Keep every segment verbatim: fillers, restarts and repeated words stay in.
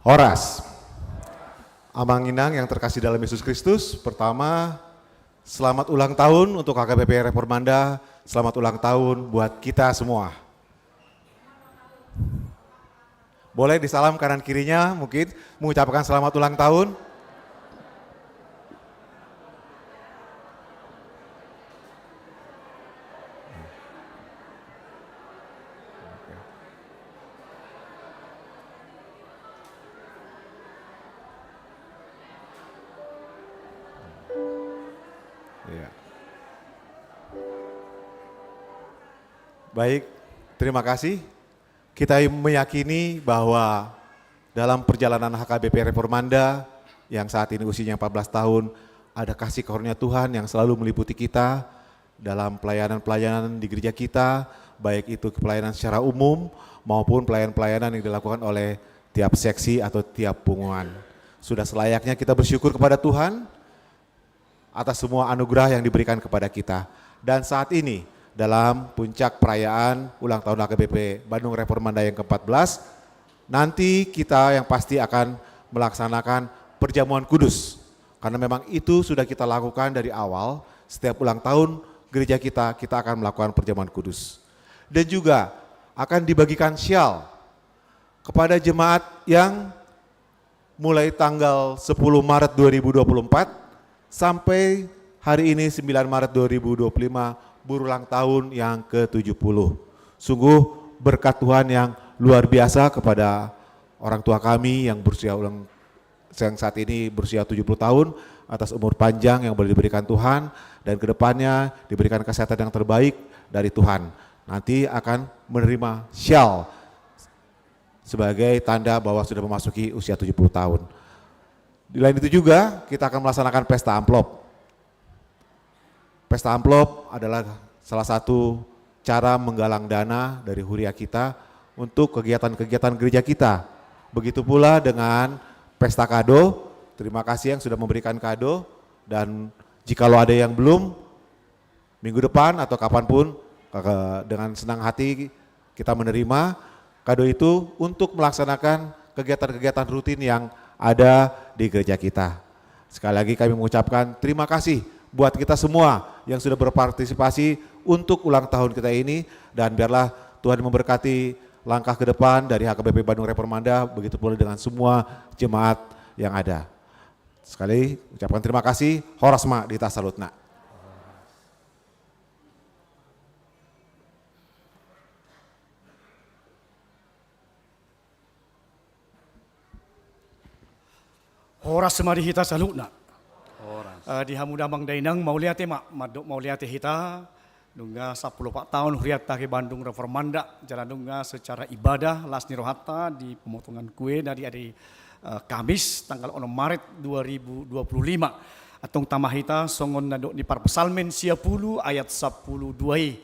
Horas. Amang inang yang terkasih dalam Yesus Kristus, pertama, selamat ulang tahun untuk H K B P Reformanda, selamat ulang tahun buat kita semua. Boleh disalam kanan kirinya, mungkin mengucapkan selamat ulang tahun. Iya. Baik, terima kasih. Kita meyakini bahwa dalam perjalanan H K B P Reformanda yang saat ini usianya empat belas tahun, ada kasih karunia Tuhan yang selalu meliputi kita dalam pelayanan-pelayanan di gereja kita, baik itu pelayanan secara umum maupun pelayanan-pelayanan yang dilakukan oleh tiap seksi atau tiap punguan. Sudah selayaknya kita bersyukur kepada Tuhan atas semua anugerah yang diberikan kepada kita. Dan saat ini, dalam puncak perayaan ulang tahun H K B P Bandung Reformanda yang keempat belas, nanti kita yang pasti akan melaksanakan perjamuan kudus. Karena memang itu sudah kita lakukan dari awal, setiap ulang tahun gereja kita, kita akan melakukan perjamuan kudus. Dan juga akan dibagikan syal kepada jemaat yang mulai tanggal sepuluh Maret dua ribu dua puluh empat sampai hari ini, sembilan Maret dua ribu dua puluh lima, berulang tahun yang ketujuh puluh. Sungguh berkat Tuhan yang luar biasa kepada orang tua kami yang berusia ulang, yang saat ini berusia tujuh puluh tahun, atas umur panjang yang boleh diberikan Tuhan, dan kedepannya diberikan kesehatan yang terbaik dari Tuhan. Nanti akan menerima syal sebagai tanda bahwa sudah memasuki usia tujuh puluh tahun. Di lain itu juga, kita akan melaksanakan pesta amplop. Pesta amplop adalah salah satu cara menggalang dana dari huria kita untuk kegiatan-kegiatan gereja kita. Begitu pula dengan pesta kado. Terima kasih yang sudah memberikan kado. Dan jikalau ada yang belum, minggu depan atau kapanpun, ke-, dengan senang hati kita menerima kado itu untuk melaksanakan kegiatan-kegiatan rutin yang ada di gereja kita. Sekali lagi kami mengucapkan terima kasih buat kita semua yang sudah berpartisipasi untuk ulang tahun kita ini, dan biarlah Tuhan memberkati langkah ke depan dari H K B P Bandung Reformanda, begitu pula dengan semua jemaat yang ada. Sekali ucapkan terima kasih, horas ma di hita saluhutna. Horas ma di hita saluhutna. Horas. Eh, di hamu damang dainang, mauliate ma, mandok mauliate hita. Nunga sampulu opat taon hurianta HKBP Bandung Reformanda, jala nunga secara ibadah las ni rohanta di pemotongan kue na di ari, eh, Kamis tanggal onom Maret dua ribu dua puluh lima. Antong tama hita songon na didok ni parpsalmen sia pulu ayat sampulu dua i.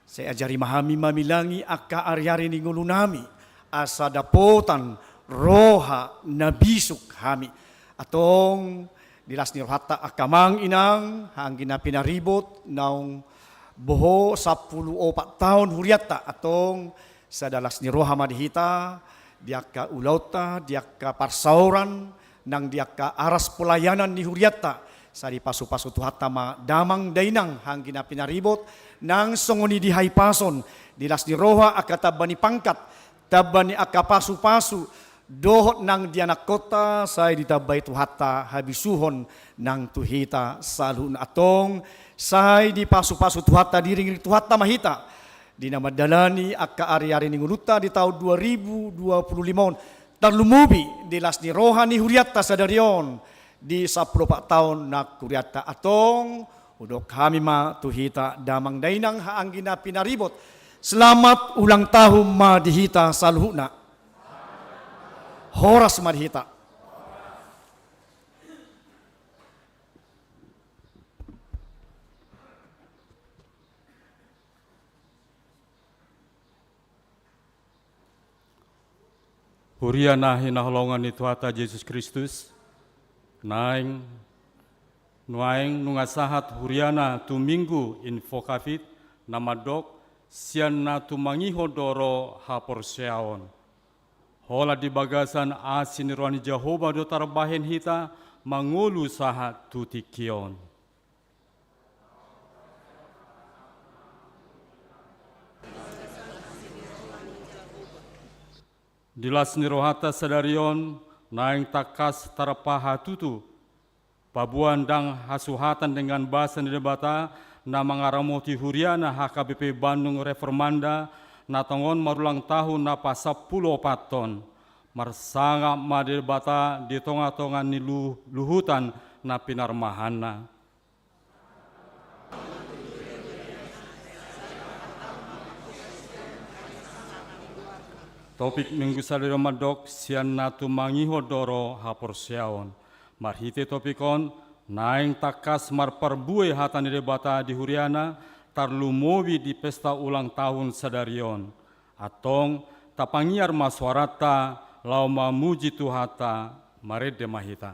Sai ajari ma hami mamilangi angka ariari ni ngolunami, asa dapotan roha na bisuk hami. Antong di las ni rohanta angka amang inang, haha anggi na pinaribot, naung boha sampulu opat taon hurianta, antong sada las ni roha ma di hita, di angka ulaonta, di angka parsaoran, nang di angka aras pelayanan ni hurianta, sai dipasupasu Tuhanta ma damang dainang haha anggi na pinaribot, nang songon i dihahipason, di las ni roha angka tamba ni pangkat, tamba ni angka pasupasu, dohot nang di anakkonta, sai ditambai Tuhanta habisuhon nang tu hita saluhutna, antong, sai dipasupasu Tuhanta, diiringi Tuhanta ma hita, di na mandalani angka ariari ni ngolunta di taon dua ribu dua puluh lima on, tarlumobi di las ni roha ni hurianta sadari on, di sampulu opat taon nang hurianta, antong, hudok hami ma tu hita damang dainang haha anggi na pinaribot. Selamat ulang tahun ma di hita saluhutna. Horas ma di hita. Huria na hinaholongan ni Tuhanta Jesus Kristus, naeng, nuaeng nunga sahat huriana tu Minggu Invocavit na mandok, sian na tumangihon do ro haporseaon. Holan di bagasan asi ni roha ni Jahowa do tarbahen hita mangolu sahat tu tingki on. Di las ni rohanta sadari on, naeng tangkas tarpahatutu paboa ndang hasuhatan dengan basa ni Debata na mangaramoti huriana H K B P Bandung Reformanda, na tongon marulang tahun na pasampulu opat on. Marsangap ma Debata di tonga-tonga ni lu-, luhutan na pinarmahanna. Topik Minggu sadari on mandok sian na tumangihon do ro haporseaon. Marhite topik on, naeng tangkas marparbue hata ni Debata di huriana, tarlumobi di pesta ulang tahun sadari on. Antong, tapangiar ma soaranta, laho mamuji Tuhanta, marende ma hita.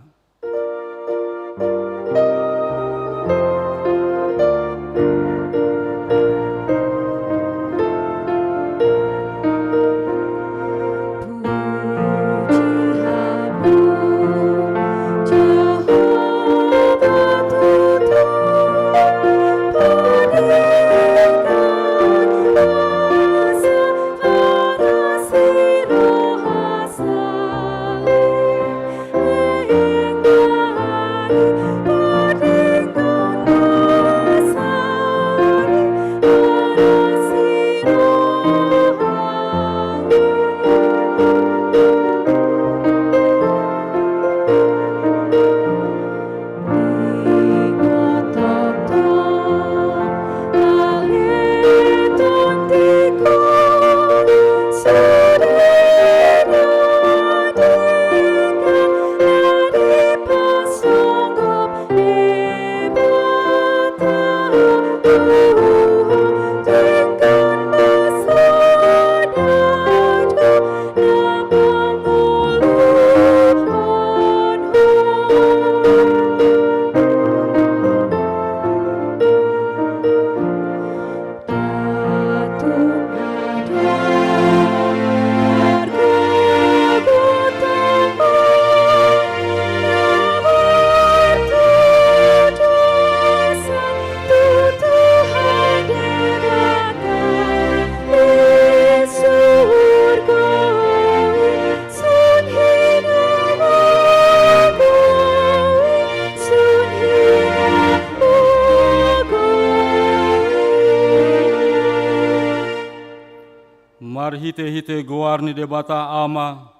Marhite-hite goar ni Debata Ama,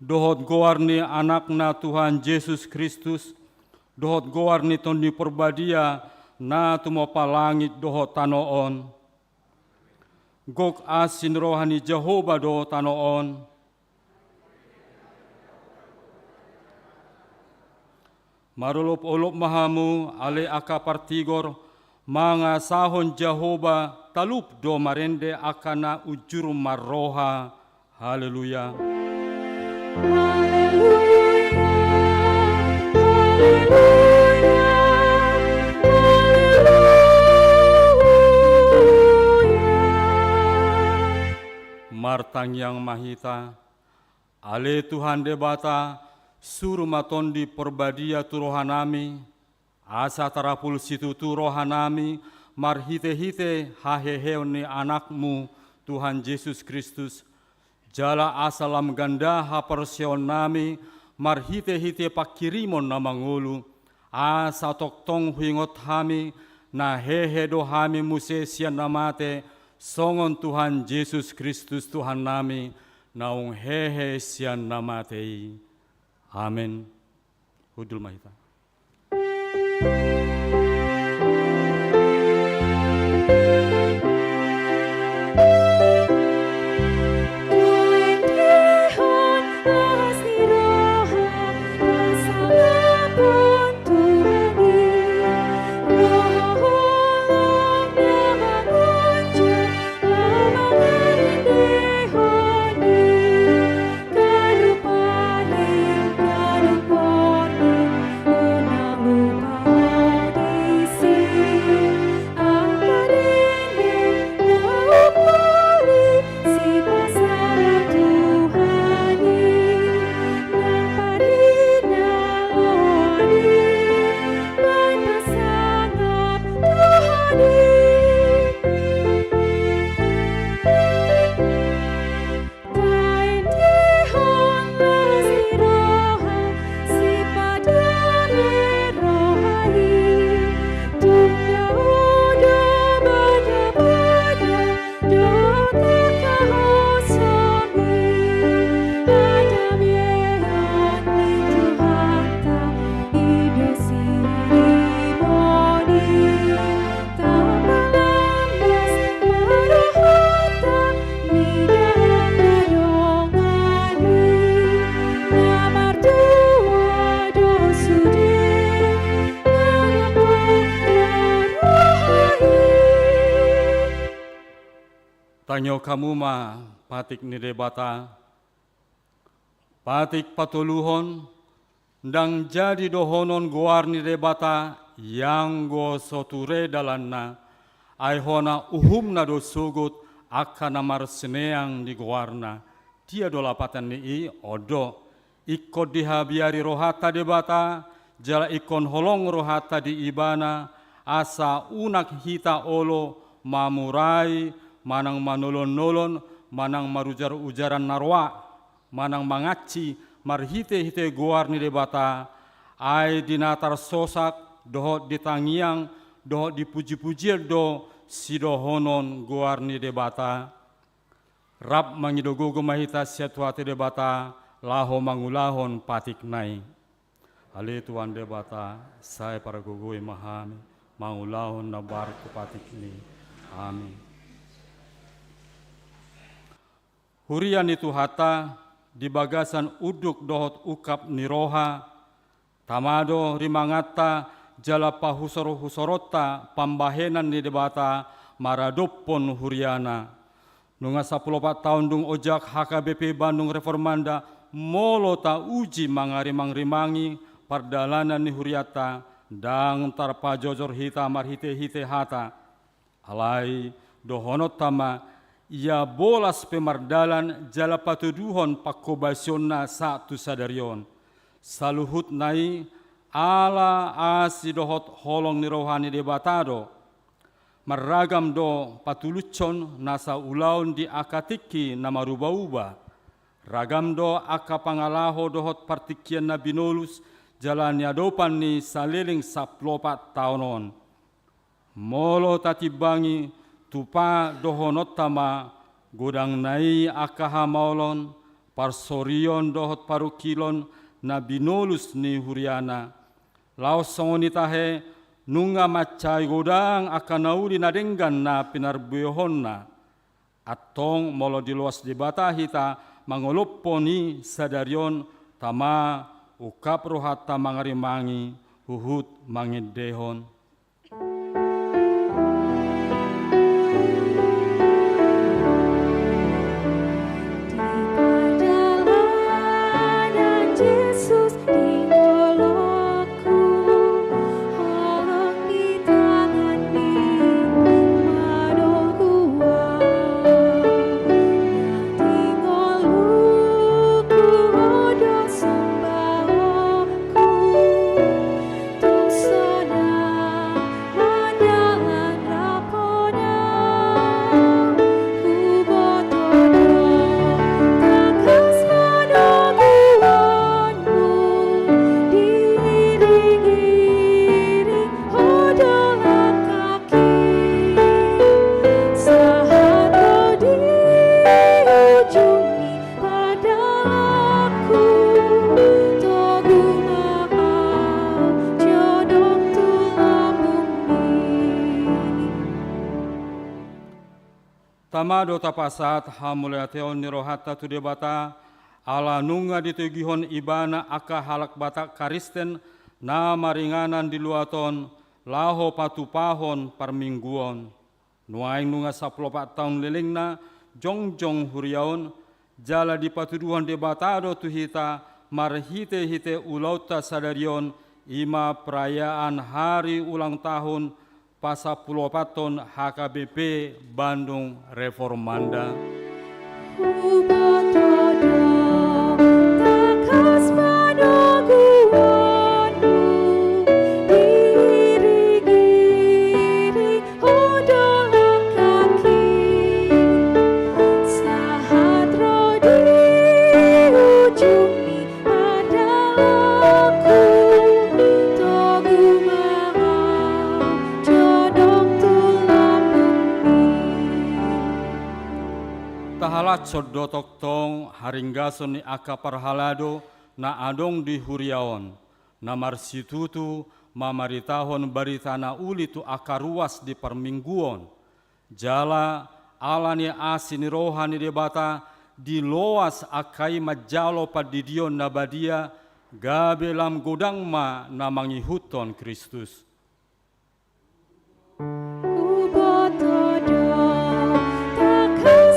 dohot goar ni Anakna Tuhan Jesus Kristus, dohot goar ni Tondi Porbadia na tumompa langit dohot tano on. Gok asi ni roha ni Jahowa do tano on. Marolop-olop ma hamu, ale angka partigor, mangasahon Jahowa, talup do marende angka na unjur marroha. Haleluya. Haleluya, haleluya, haleluya. Martangiang ma hita. Ale Tuhan Debata, suru ma Tondi Porbadia tu rohanami, asa tarapul situtu rohanami marhite-hite haheheon ni Anakmu, Tuhan Jesus Kristus, jala asa lam ganda haporseaonnami marhite-hite panghirimon na mangolu, asa tongtong huingot hami, na hehe do hami muse sian na mate, songon Tuhan Jesus Kristus Tuhannami, naung hehe sian na mate i. Amen. Hundul ma hita. Tangihon hamu ma patik ni Debata. Patik patoluhon, ndang jadi dohonon goar ni Debata ianggo so ture dalanna, ai hona uhumna do sogot angka na marsineang ni goarna. Dia do lapatan ni i? On do. Ingkon dihabiari rohanta Debata, jala ingkon holong rohanta di Ibana, asa unang hita olo mamurai, manang manolon-nolon, manang marujar-ujaran na roa, manang mangansi marhite-hite goar ni Debata, ai di na tarsosak dohot di tangiang dohot di puji-pujian do sidohonon goar ni Debata. Rap mangido gogo ma hita sian Tuhanta Debata laho mangulahon patikna i. Ale Tuhan Debata, sai pargogoi ma hami mangulahon na barang tu patikmi. Amin. Huria ni Tuhanta, di bagasan unduk dohot ungkap ni roha, tama do rimanganta jala pahusor-husoronta pambahenan ni Debata maradophon huriana. Nunga sampulu opat taon dung ojak H K B P Bandung Reformanda, molo tauji mangarimang-rimangi pardalanan ni hurianta, ndang tarpajojor hita marhite-hite hata. Alai dohononta ma, ia bolas pe mardalan jala patuduhon pangkobasionna sahat tu sadari on. Saluhutna i ala asi dohot holong ni roha ni Debata do. Marragam do patulushon nasa ulaon di angka tingki na maruba-uba. Ragam do angka pangalaho dohot partingkian na binolus jala niadopan ni saleleng sampulu opat taon on. Molo tatimbangi, tupa dohononta ma, godangna i angka hamaolon, parsorion dohot parungkilon na binolus ni huriana. Laos songon i tahe, nunga mansai godang angka na uli na denggan na pinarbuehonna. Antong molo diloas Debata hita mangolophon i sadari on, tama ungkap rohanta mangarimangi huhut mangendehon. Di pardalanan Jesus di ngolungku, holong di tanganmi manoguang. Di ngolungku ro do sumbaonku, tung sonang mandalan rap hona. Huboto do tangkas manoguonmu, diiring-iring ho do langkah Sahat ro di ujung ni pardalanan, togu ma au jodong tu lambungmi. Tama do tapasahat hamauliateon ni rohanta tu Debata, ala nunga ditogihon Ibana angka halak Batak Kristen na maringanan di luat on, laho patupahon parmingguon. Nuaeng nunga sampulu opat taon lelengna jongjong huria on, jala dipatuduhon Debata do tu hita marhite-hite ulaonta sadari on, i ma perayaan hari ulang tahun pasampulu opathon H K B P Bandung Reformanda. Huboto do tangkas manoguonmu, diiring-iring ho do langkahki. Sahat ro di ujung ni pardalanan, togu ma au jodong tu lambungmi. Tahalashon do tongtong haringgason ni angka parhalado na adong di huria on, na marsitutu mamaritahon barita na uli tu angka ruas di parmingguon. Jala ala ni asi ni roha ni Debata, diloas angka i manjalo pandidion na badia, gabe lam godang ma na mangihuthon Kristus. Huboto do tangkas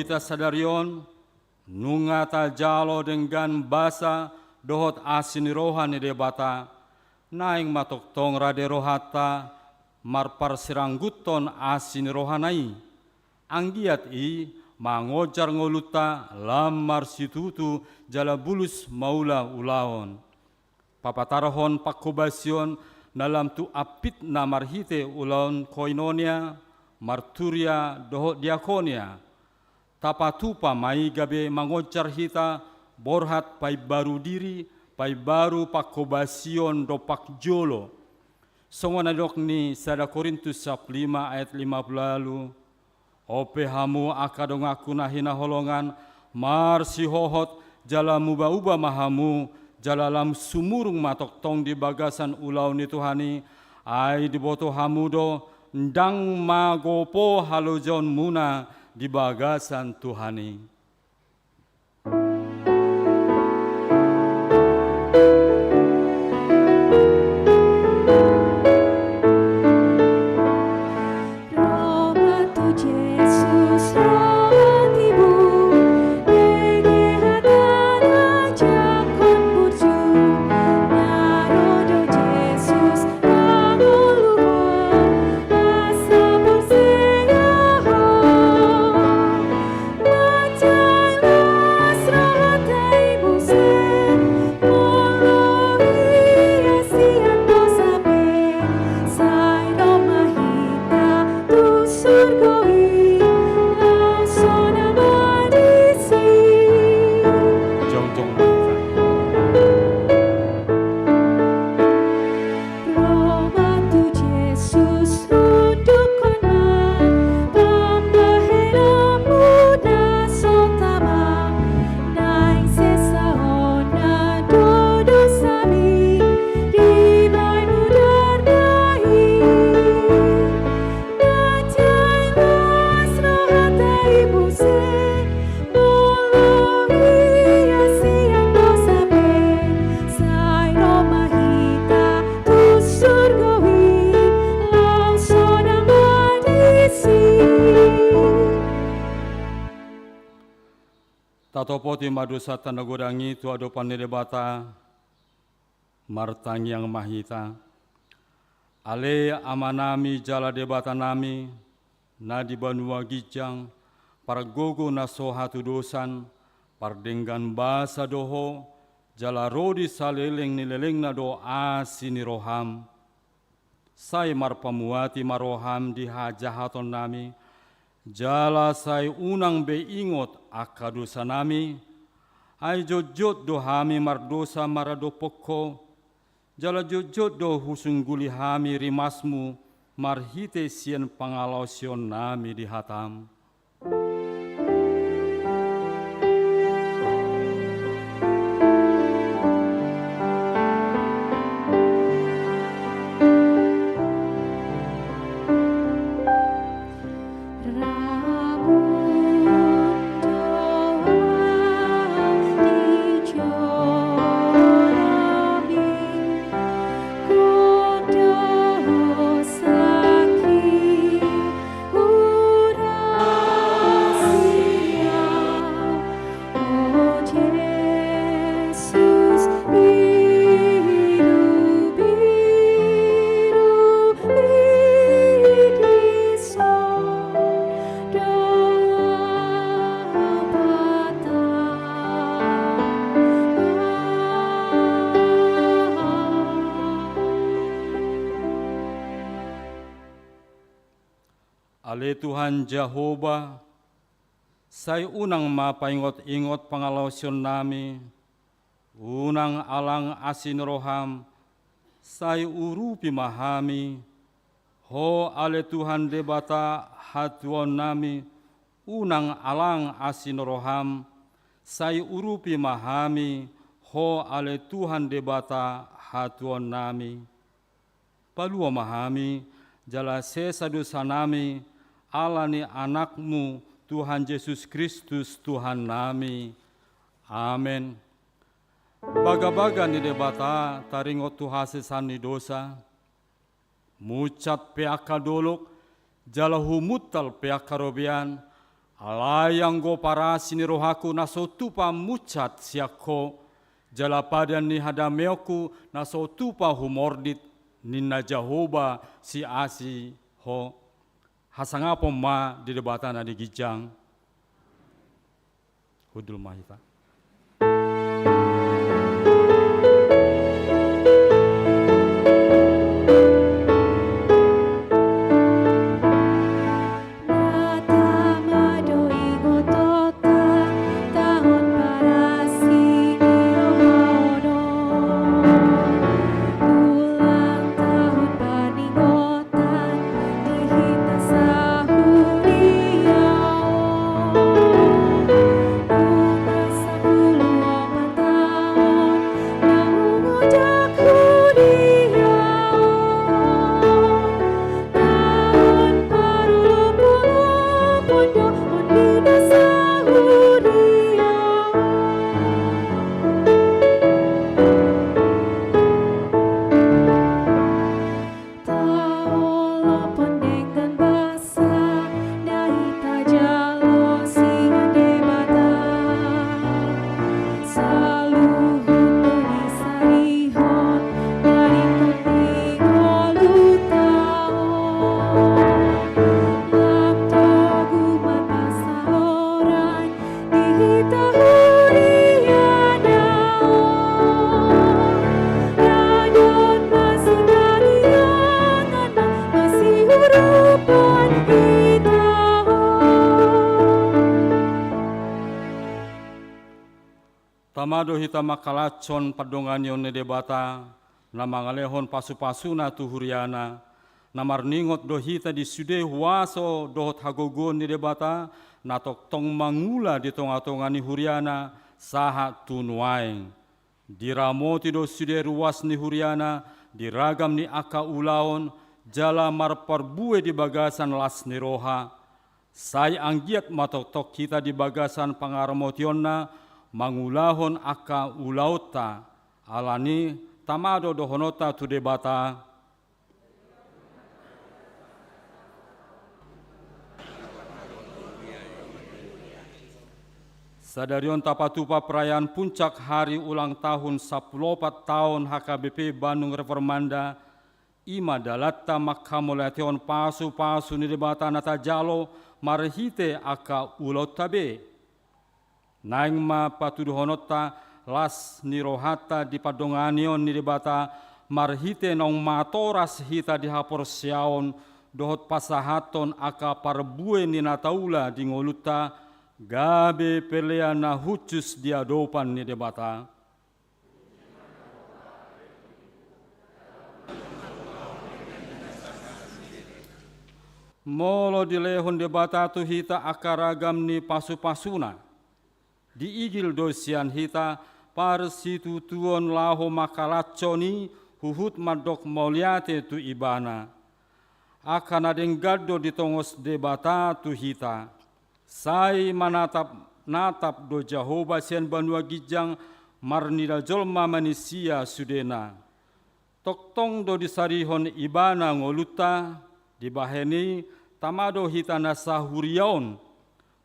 Hita sadari on, nunga tajalo denggan basa dohot asi ni roha ni Debata, naeng ma tongtong rade rohanta marparsirangguthon asi ni rohana i. Anggiat i mangonjar ngolunta lam marsitutu jala bulus maula ulaon. Papatarhon panghobasion na lam tu ampitna marhite ulaon koinonia, marturia dohot diakonia. Tapatupa ma i gabe mangonjar hita borhat paimbaru diri, paimbaru panghobasion dompak jolo. Songon na nidok ni sada Korintus sampulu lima ayat lima pulu ualu, on pe hamu angka donganku na hinaholongan, marsihohot jala muba-uba ma hamu, jala lam sumurung ma tongtong di bagasan ulaon ni Tuhan i, ai diboto hamu do, ndang magopo halojaonmuna di bagasan Tuhan i. Ro ma tu Jesus, undukhon ma pambahenonmu na so tama, naeng sesa hona do dosami di bahen mudar na i. Mansai las rohanta i muse, molo ia sian dosa pe, sai ro ma hita tu surgo i, laos sonang ma disi. Tatopoti ma dosanta na godang i tu adopan ni Debata. Martangiang ma hita. Ale Amanami jala Debatanami, na di banua ginjang, pargogo na so hatudosan, pardenggan basa do Ho, jala ro di saleleng ni lelengna do asi ni roham. Sai marpamuati ma roham di hajahatonnami, jala sai unang be ingot angka dosanami, ai jotjot do hami mardosa maradophon Ho, jala jotjot do husungguli hami rimasmu marhite sian pangalaosionnami di hatam. Ale Tuhan Jahowa, sai unang ma paingot-ingot pangalaosionnami, unang alang asi ni roham, sai urupi ma hami, Ho ale Tuhan Debata hatuaonnami, unang alang asi ni roham, sai urupi ma hami, Ho ale Tuhan Debata hatuaonnami. Palua ma hami, jala sesa dosanami, ala ni Anakmu, Tuhan Jesus Kristus, Tuhannami. Amen. Bagabaga ni Debata taringot tu hasesaan ni dosa, munsat pe angka dolok, jala humuntal pe angka robean, Alai anggo parasi ni rohangku na so tupa munsat sian Ho, jala padan ni hadameonku na so tupa humordit, ninna Jahowa siasi Ho. Hasangapon ma di Debata na di ginjang. Hundul ma hita. Ulang tahun pernikahan di hita sahuria on. Umur sampulu opat tahun, naung ojak huria on. Tahun parpulu pulu on di na sahuria on. Taolopon dengan basa na tajalo sian Debata. Saluhut do disarihon na ringkot di ngolunta on. Lam togu marpasaoran di hita huriana on. Ragam masingaliangan ma masiurupan hita on. Tama do hita mangkalashon pandonganion ni Debata, na mangalehon pasupasuna tu huriana, na marningot do hita di sude huaso dohot hagogoon ni Debata, na tongtong mangula di tongatonga ni huriana, sahat tu nuaeng. Diramoti do sude ruas ni huriana, di ragam ni angka ulaon, jala marparbue di bagasan las ni roha. Sai anggiat ma tongtong hita di bagasan pangaramotionna, mangulahon angka ulaonta, alani tama do dohononta tu Debata. Sadari on tapatupa perayaan puncak hari ulang tahun sampulu opat taon H K B P Bandung Reformanda, i ma dalanta manghamauliatehon pasupasu ni Debata na tajalo marhite angka ulaonta be. Naeng ma patuduhononta las ni rohanta di pandonganion ni Debata, marhite naung matoras hita di haporseaon dohot pasahathon angka parbue ni na taula di ngolunta, gabe pelean na hushus di adopan ni Debata. Molo dilehon Debata tu hita angka ragam ni pasupasuna, diigil do sian hita parsitutuon laho mangkalashon i huhut mandok mauliate tu Ibana. Angka na denggan do ditongos Debata tu hita. Sai manatap-natap do Jahowa sian banua ginjang, marnida jolma manisia sudena. Tongtong do disarihon Ibana ngolunta, dibahen i tama do hita na sahuria on,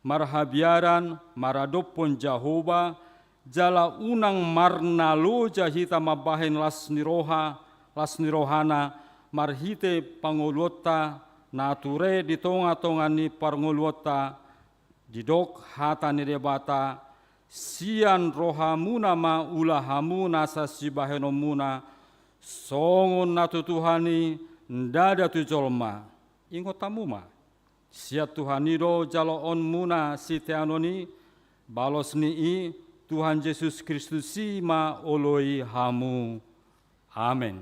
marhabiaran maradophon Jahowa, jala unang marnaloja hita mambahen las ni roha, las ni rohana, marhite pangoluonta na ture di tongatonga ni parngoluonta, didok hata ni Debata, sian rohamuna ma ula hamu nasa sibahenonmuna, songon na tu Tuhan i ndada tu jolma. Ingot hamu ma. Sian Tuhan i do jaloonmuna siteanon i, balos ni i Tuhan Jesus Kristus i ma oloi hamu. Amen.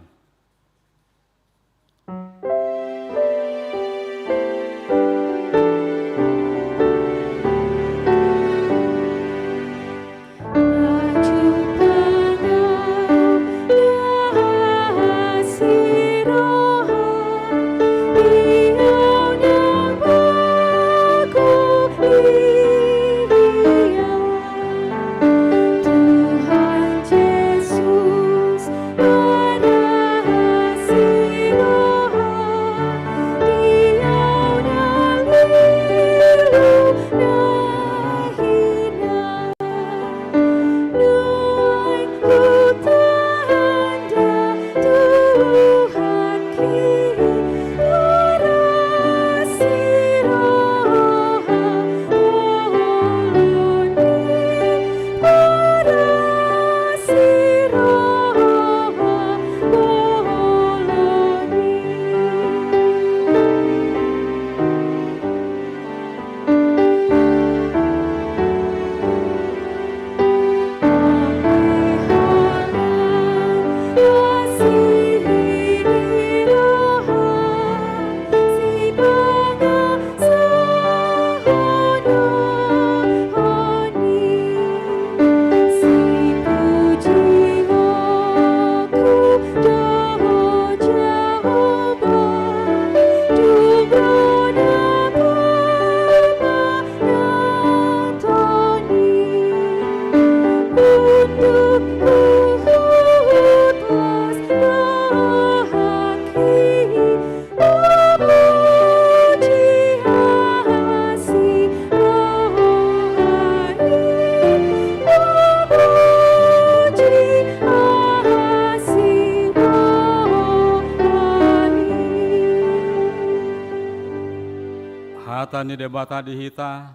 Ni Debata di hita,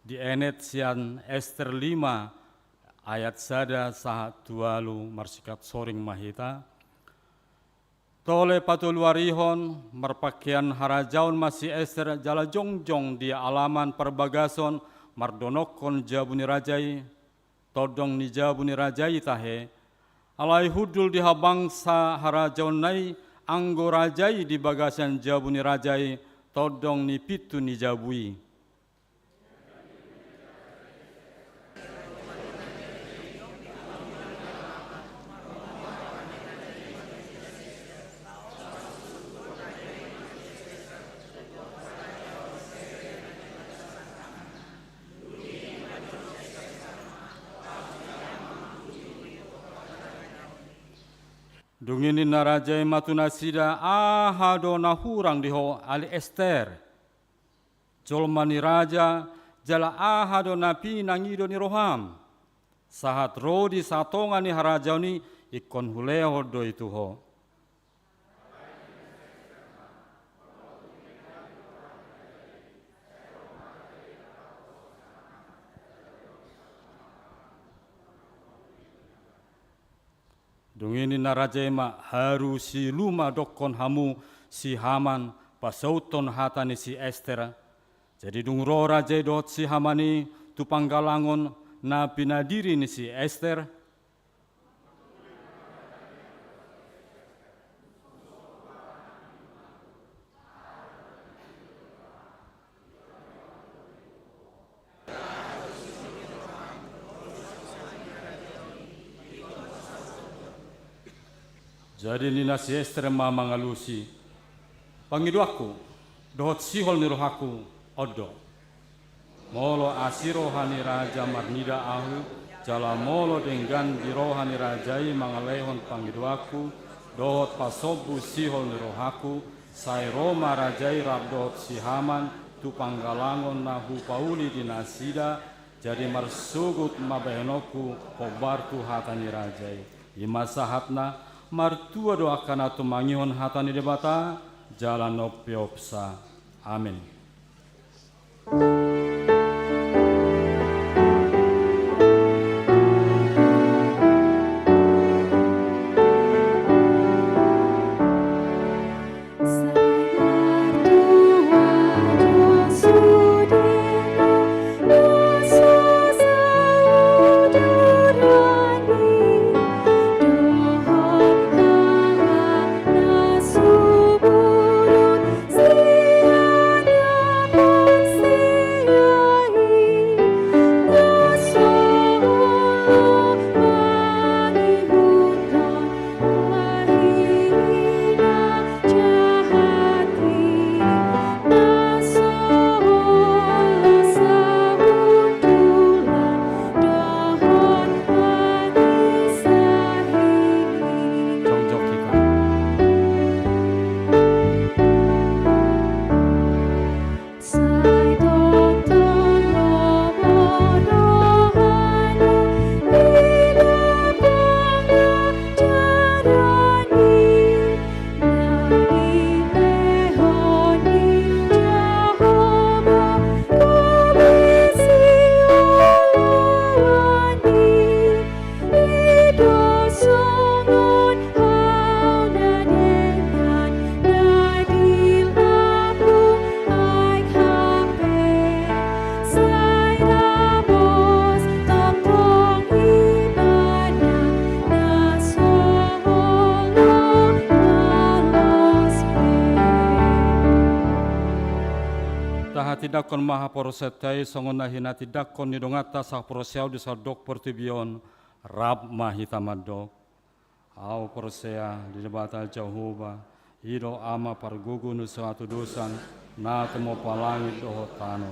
dienet sian Ester lima ayat sada sahat tu ualu, marsikat soring ma hita. Tole patoluarihon, marpahean harajaon ma si Ester jala jongjong di alaman parbagason, mardonokkon jabu ni raja i, tondong ni jabu ni raja i tahe. Alai hundul di habangsa harajaonna i, anggo raja i di bagasan jabu ni raja i, tondong ni pintu ni jabu i. Dung i ninna raja i ma tu nasida: Aha do na hurang di ho, ale Ester, jolma ni raja, jala aha do na pinangido ni roham? Sahat ro di satonga ni harajaon i, ingkon hulehon do i tu ho. Dung i ninna raja i ma: Haru silu ma dokkon hamu si Haman pasauthon hata ni si Ester. Jadi dung ro raja i dohot si Haman i tu panggalangon na pinadiri ni si Ester, jadi ninna si Ester ma mangalusi: Pangidoanku dohot sihol ni rohangku on do. Molo asi roha ni raja marnida ahu, jala molo denggan di roha ni raja i mangalehon pangidoanku dohot pasombu sihol ni rohangku, sai ro ma raja i rap dohot si Haman tu panggalangon na hupauli di nasida, jadi marsogot ma bahenonku hombar tu hata ni raja i. I ma sahatna. Martua do angka na tumangihon hata ni Debata jala na umpeopsa. Amen. Tahatindangkon ma haporseaonta i songon na hinatindangkon ni donganta sahaporseaon di sandok portibi on. Rap ma hita mandok. Ahu porsea di Debata Jahowa, i do Ama pargogo ni so hatodosan, na tumompa langit dohot tano.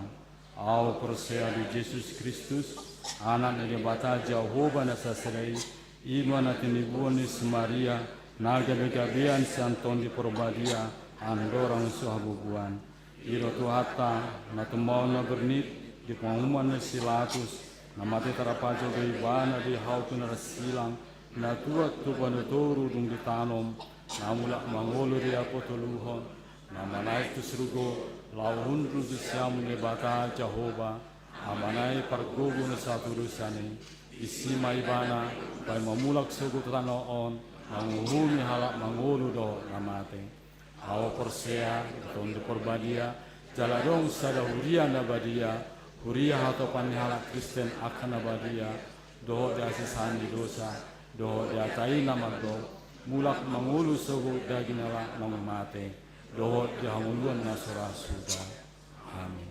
Ahu porsea di Jesus Kristus, Anak ni Debata Jahowa na sasada i, i ma na tinibuan ni si Maria, na gabegabean sian Tondi Porbadia, andorang so habubuan. I do Tuhanta, na tumaon na bernit di panguhuman ni si Latus, na mate tarpajal do ibana di hau tu na rasilang, na tuat tu banua toru dung ditanom, na mulak mangolu di apotoluhon, na manaek tu surgo, Laho hundul tu siamun Debata Jahowa, Ama nai pargogo na satudosan i, disi ma ibana, paima mulak sogot tu tano on, manguhumi halak mangolu dohot na mate. Ahu porsea, di Tondi Parbadia, jala adong sada huria na badia, huria hatopan ni halak Kristen angka na badia, dohot di hasesaan ni dosa, dohot di hata i na mandok, mulak mangolu sogot daging ni halak na mate, dohot di hangoluan na so ra suda. Amin.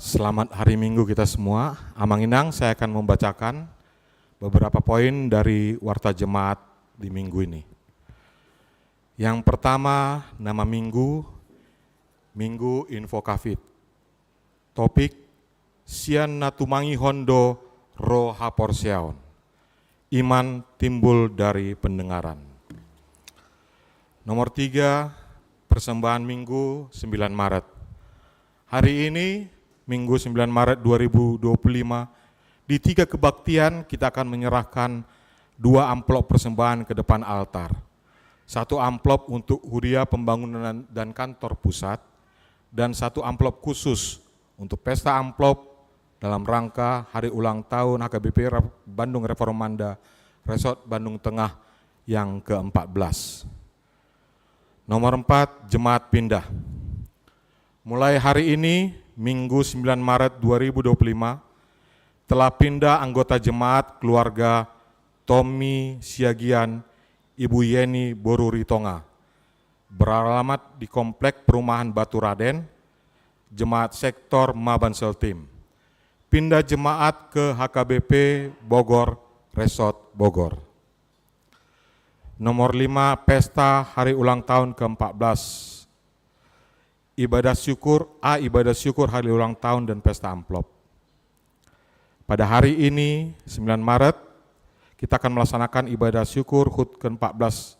Selamat hari Minggu kita semua. Amang Inang, saya akan membacakan beberapa poin dari Warta Jemaat di minggu ini. Yang pertama, nama minggu, Minggu Invocavit. Topik: Sian na tumangihon do ro haporseaon. Iman timbul dari pendengaran. Nomor tiga, persembahan Minggu sembilan Maret. Hari ini, Minggu sembilan Maret dua ribu dua puluh lima, di tiga kebaktian kita akan menyerahkan dua amplop persembahan ke depan altar. Satu amplop untuk huria pembangunan dan kantor pusat, dan satu amplop khusus untuk pesta amplop dalam rangka hari ulang tahun H K B P Re-, Bandung Reformanda Resort Bandung Tengah yang keempat belas. Nomor empat, jemaat pindah. Mulai hari ini, Minggu sembilan Maret dua ribu dua puluh lima, telah pindah anggota jemaat keluarga Tommy Siagian, Ibu Yeni, Boru Ritonga, beralamat di Komplek Perumahan Batu Raden, Jemaat Sektor Maban Seltim. Pindah jemaat ke H K B P Bogor, Resort Bogor. Nomor lima, pesta hari ulang tahun keempat belas. Ibadah syukur, A, ibadah syukur hari ulang tahun dan pesta amplop. Pada hari ini, sembilan Maret, kita akan melaksanakan ibadah syukur HUT keempat belas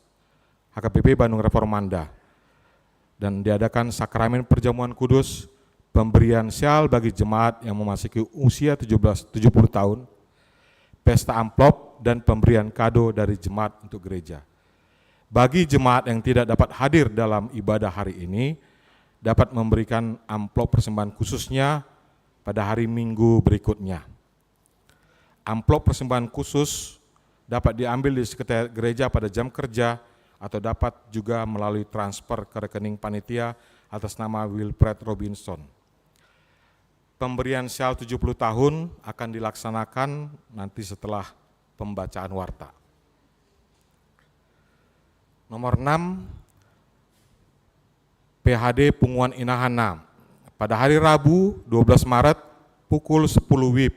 H K B P Bandung Reformanda. Dan diadakan sakramen perjamuan kudus, pemberian sial bagi jemaat yang memasuki usia tujuh belas, tujuh puluh tahun, pesta amplop, dan pemberian kado dari jemaat untuk gereja. Bagi jemaat yang tidak dapat hadir dalam ibadah hari ini, dapat memberikan amplop persembahan khususnya pada hari Minggu berikutnya. Amplop persembahan khusus dapat diambil di sekretariat gereja pada jam kerja atau dapat juga melalui transfer ke rekening panitia atas nama Wilfred Robinson. Pemberian sial tujuh puluh tahun akan dilaksanakan nanti setelah pembacaan warta. Nomor enam, P H D Punguan Inahana. Pada hari Rabu, dua belas Maret, pukul sepuluh WIB,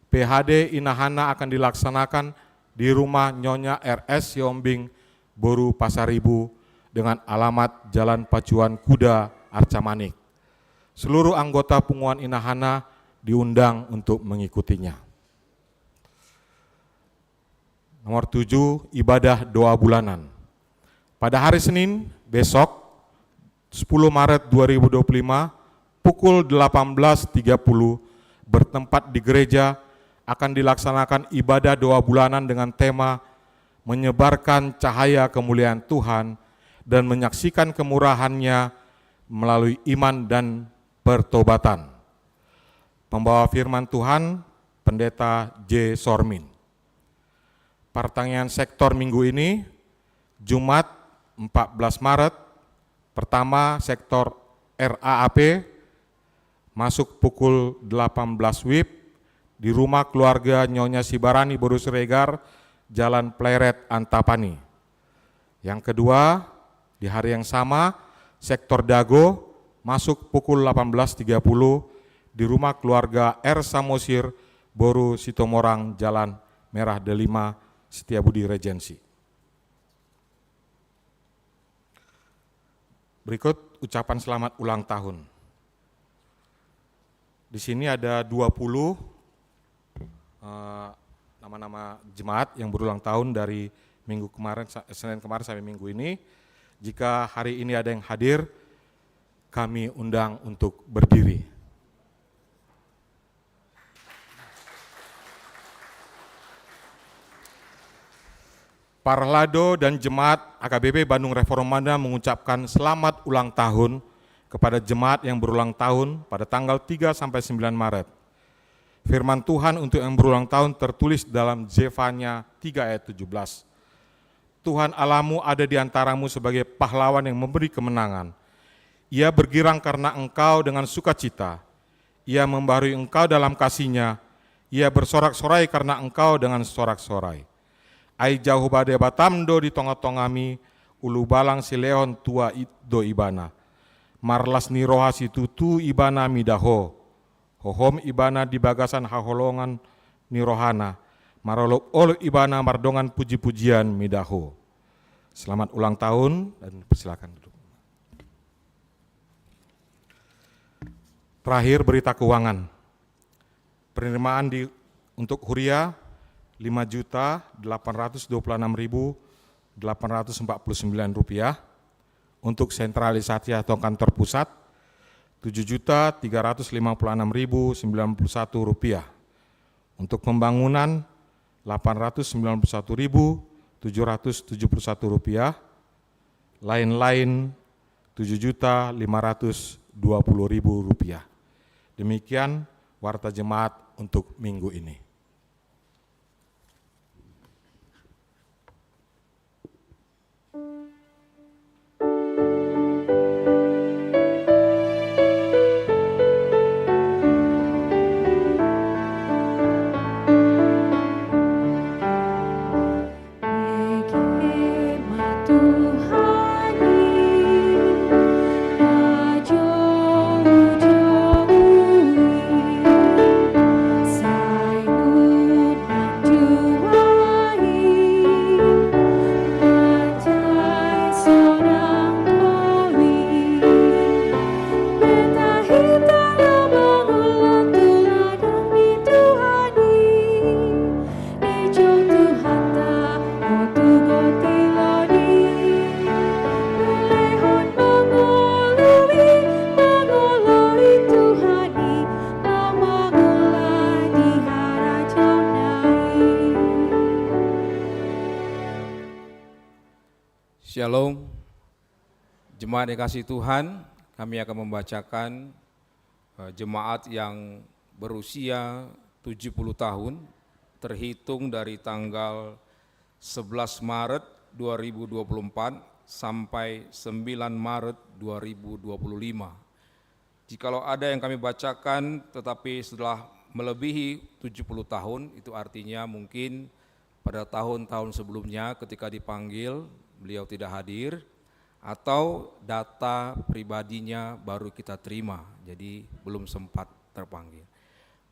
P H D Inahana akan dilaksanakan di rumah Nyonya R S Siombing, Boru Pasaribu, dengan alamat Jalan Pacuan Kuda, Arca Manik. Seluruh anggota Punguan Inahana diundang untuk mengikutinya. Nomor tujuh, ibadah doa bulanan. Pada hari Senin, besok, sepuluh Maret dua ribu dua puluh lima, pukul delapan belas tiga puluh, bertempat di gereja, akan dilaksanakan ibadah doa bulanan dengan tema Menyebarkan Cahaya Kemuliaan Tuhan dan Menyaksikan Kemurahan-Nya melalui iman dan pertobatan. Pembawa firman Tuhan, Pendeta J Sormin. Partangiangan sektor minggu ini, Jumat, empat belas Maret, pertama, sektor R A A P, masuk pukul delapan belas WIB di rumah keluarga Nyonya Sibarani, Boru Siregar, Jalan Pleret, Antapani. Yang kedua, di hari yang sama, sektor Dago masuk pukul delapan belas tiga puluh di rumah keluarga R Samosir, Boru Situmorang, Jalan Merah Delima, Setiabudi, Regensi. Berikut ucapan selamat ulang tahun. Di sini ada dua puluh, eh, nama-nama jemaat yang berulang tahun dari minggu kemarin sa-, Senin kemarin sampai minggu ini. Jika hari ini ada yang hadir, kami undang untuk berdiri. Parlado dan jemaat H K B P Bandung Reformanda mengucapkan selamat ulang tahun kepada jemaat yang berulang tahun pada tanggal tiga sampai sembilan Maret. Firman Tuhan untuk yang berulang tahun tertulis dalam Zefanya tiga ayat tujuh belas. Tuhan Allahmu ada di antaramu sebagai pahlawan yang memberi kemenangan. Ia bergirang karena engkau dengan sukacita. Ia membaharui engkau dalam kasih-Nya. Ia bersorak-sorai karena engkau dengan sorak-sorai. Ai Jahowa Debatam do di tonga-tongami, ulubalang silehon tua i-, do Ibana. Marlas ni roha situtu ibana mida ho, hohom ibana di bagasan haholongan ni rohana, marolopolop ibana mardongan pujipujian mida ho. Selamat ulang tahun, dan persilakan duduk. Terakhir, berita keuangan. Penerimaan di, untuk huria, lima juta delapan ratus dua puluh enam ribu delapan ratus empat puluh sembilan rupiah. Untuk sentralisasi atau kantor pusat, tujuh juta tiga ratus lima puluh enam ribu sembilan puluh satu rupiah. Untuk pembangunan, delapan ratus sembilan puluh satu ribu tujuh ratus tujuh puluh satu rupiah. Lain-lain, tujuh juta lima ratus dua puluh ribu rupiah. Demikian warta jemaat untuk minggu ini. Shalom. Jemaat yang kasih Tuhan, kami akan membacakan, eh, jemaat yang berusia tujuh puluh tahun, terhitung dari tanggal sebelas Maret dua ribu dua puluh empat sampai sembilan Maret dua ribu dua puluh lima. Jikalau ada yang kami bacakan, tetapi setelah melebihi tujuh puluh tahun, itu artinya mungkin pada tahun-tahun sebelumnya ketika dipanggil, beliau tidak hadir, atau data pribadinya baru kita terima, jadi belum sempat terpanggil.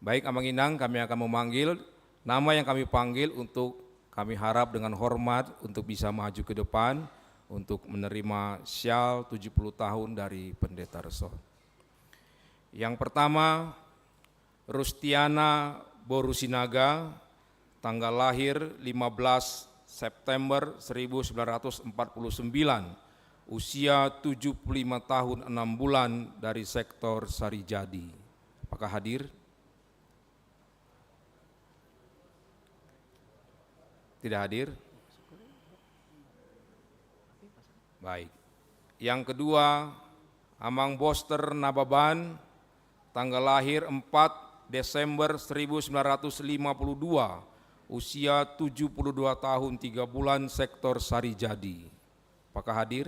Baik, Amang Inang, kami akan memanggil nama yang kami panggil untuk kami harap dengan hormat untuk bisa maju ke depan untuk menerima syal tujuh puluh tahun dari Pendeta Resort. Yang pertama, Rustiana Boru Sinaga, tanggal lahir lima belas September seribu sembilan ratus empat puluh sembilan, usia tujuh puluh lima tahun enam bulan, dari sektor Sarijadi. Apakah hadir? Tidak hadir? Baik. Yang kedua, Amang Boster Nababan, tanggal lahir empat Desember seribu sembilan ratus lima puluh dua, usia tujuh puluh dua tahun tiga bulan, sektor Sarijadi. Apakah hadir?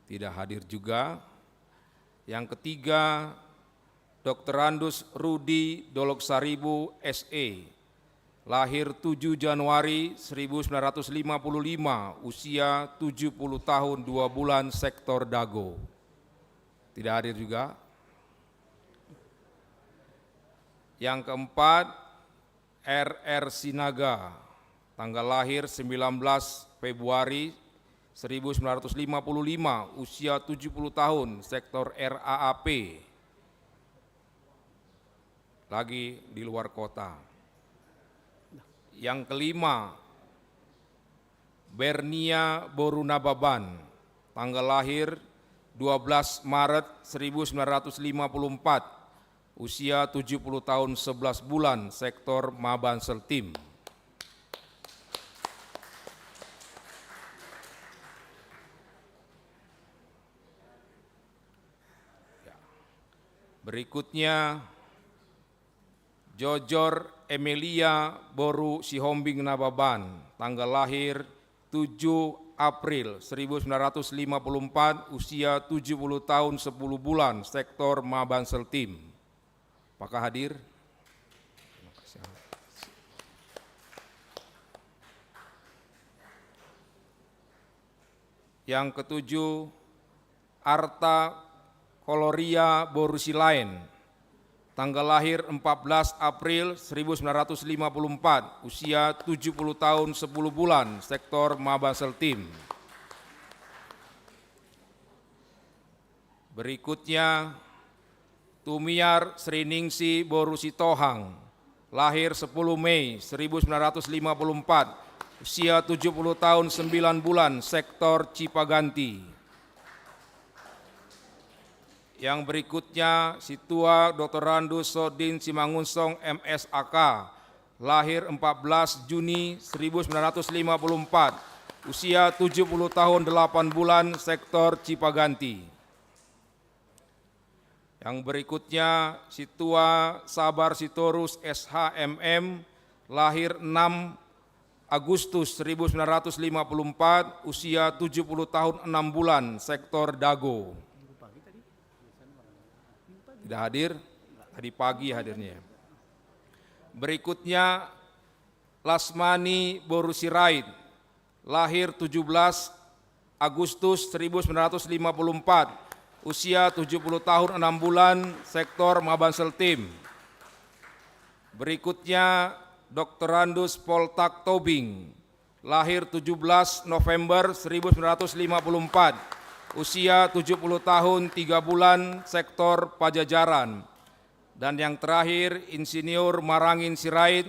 Tidak hadir juga. Yang ketiga, Doktorandus Rudi Dolok Saribu, S E, lahir tujuh Januari seribu sembilan ratus lima puluh lima, usia tujuh puluh tahun dua bulan, sektor Dago. Tidak hadir juga. Yang keempat, R R Sinaga, tanggal lahir sembilan belas Februari seribu sembilan ratus lima puluh lima, usia tujuh puluh tahun, sektor R A A P. Lagi di luar kota. Yang kelima, Bernia Boru Nababan, tanggal lahir dua belas Maret seribu sembilan ratus lima puluh empat, usia tujuh puluh tahun sebelas bulan, sektor Maban Seltim. Ya. Berikutnya, Jojor Emelia Boru Sihombing Nababan, tanggal lahir tujuh April seribu sembilan ratus lima puluh empat, usia tujuh puluh tahun sepuluh bulan, sektor Maban Seltim. Apakah hadir? Yang ketujuh, Arta Koloria boru Silaen, tanggal lahir empat belas April seribu sembilan ratus lima puluh empat, usia tujuh puluh tahun sepuluh bulan, sektor Maban Seltim. Berikutnya, Tumiar Sriningsi boru Sitohang, lahir sepuluh Mei seribu sembilan ratus lima puluh empat, usia tujuh puluh tahun sembilan bulan, sektor Cipaganti. Yang berikutnya, Sintua Doktorandus Sodin Simangunsong, M S A K, lahir empat belas Juni seribu sembilan ratus lima puluh empat, usia tujuh puluh tahun delapan bulan, sektor Cipaganti. Yang berikutnya, Sintua Sabar Sitorus, S H M M, lahir enam Agustus seribu sembilan ratus lima puluh empat, usia tujuh puluh tahun enam bulan, sektor Dago. Tidak hadir? Tadi pagi hadirnya. Berikutnya, Lasmani boru Sirait, lahir tujuh belas Agustus seribu sembilan ratus lima puluh empat, usia tujuh puluh tahun enam bulan, sektor Maban Seltim. Berikutnya, Doktorandus Poltak Tobing, lahir tujuh belas November seribu sembilan ratus lima puluh empat, usia tujuh puluh tahun tiga bulan, sektor Pajajaran. Dan yang terakhir, Insinyur Marangin Sirait,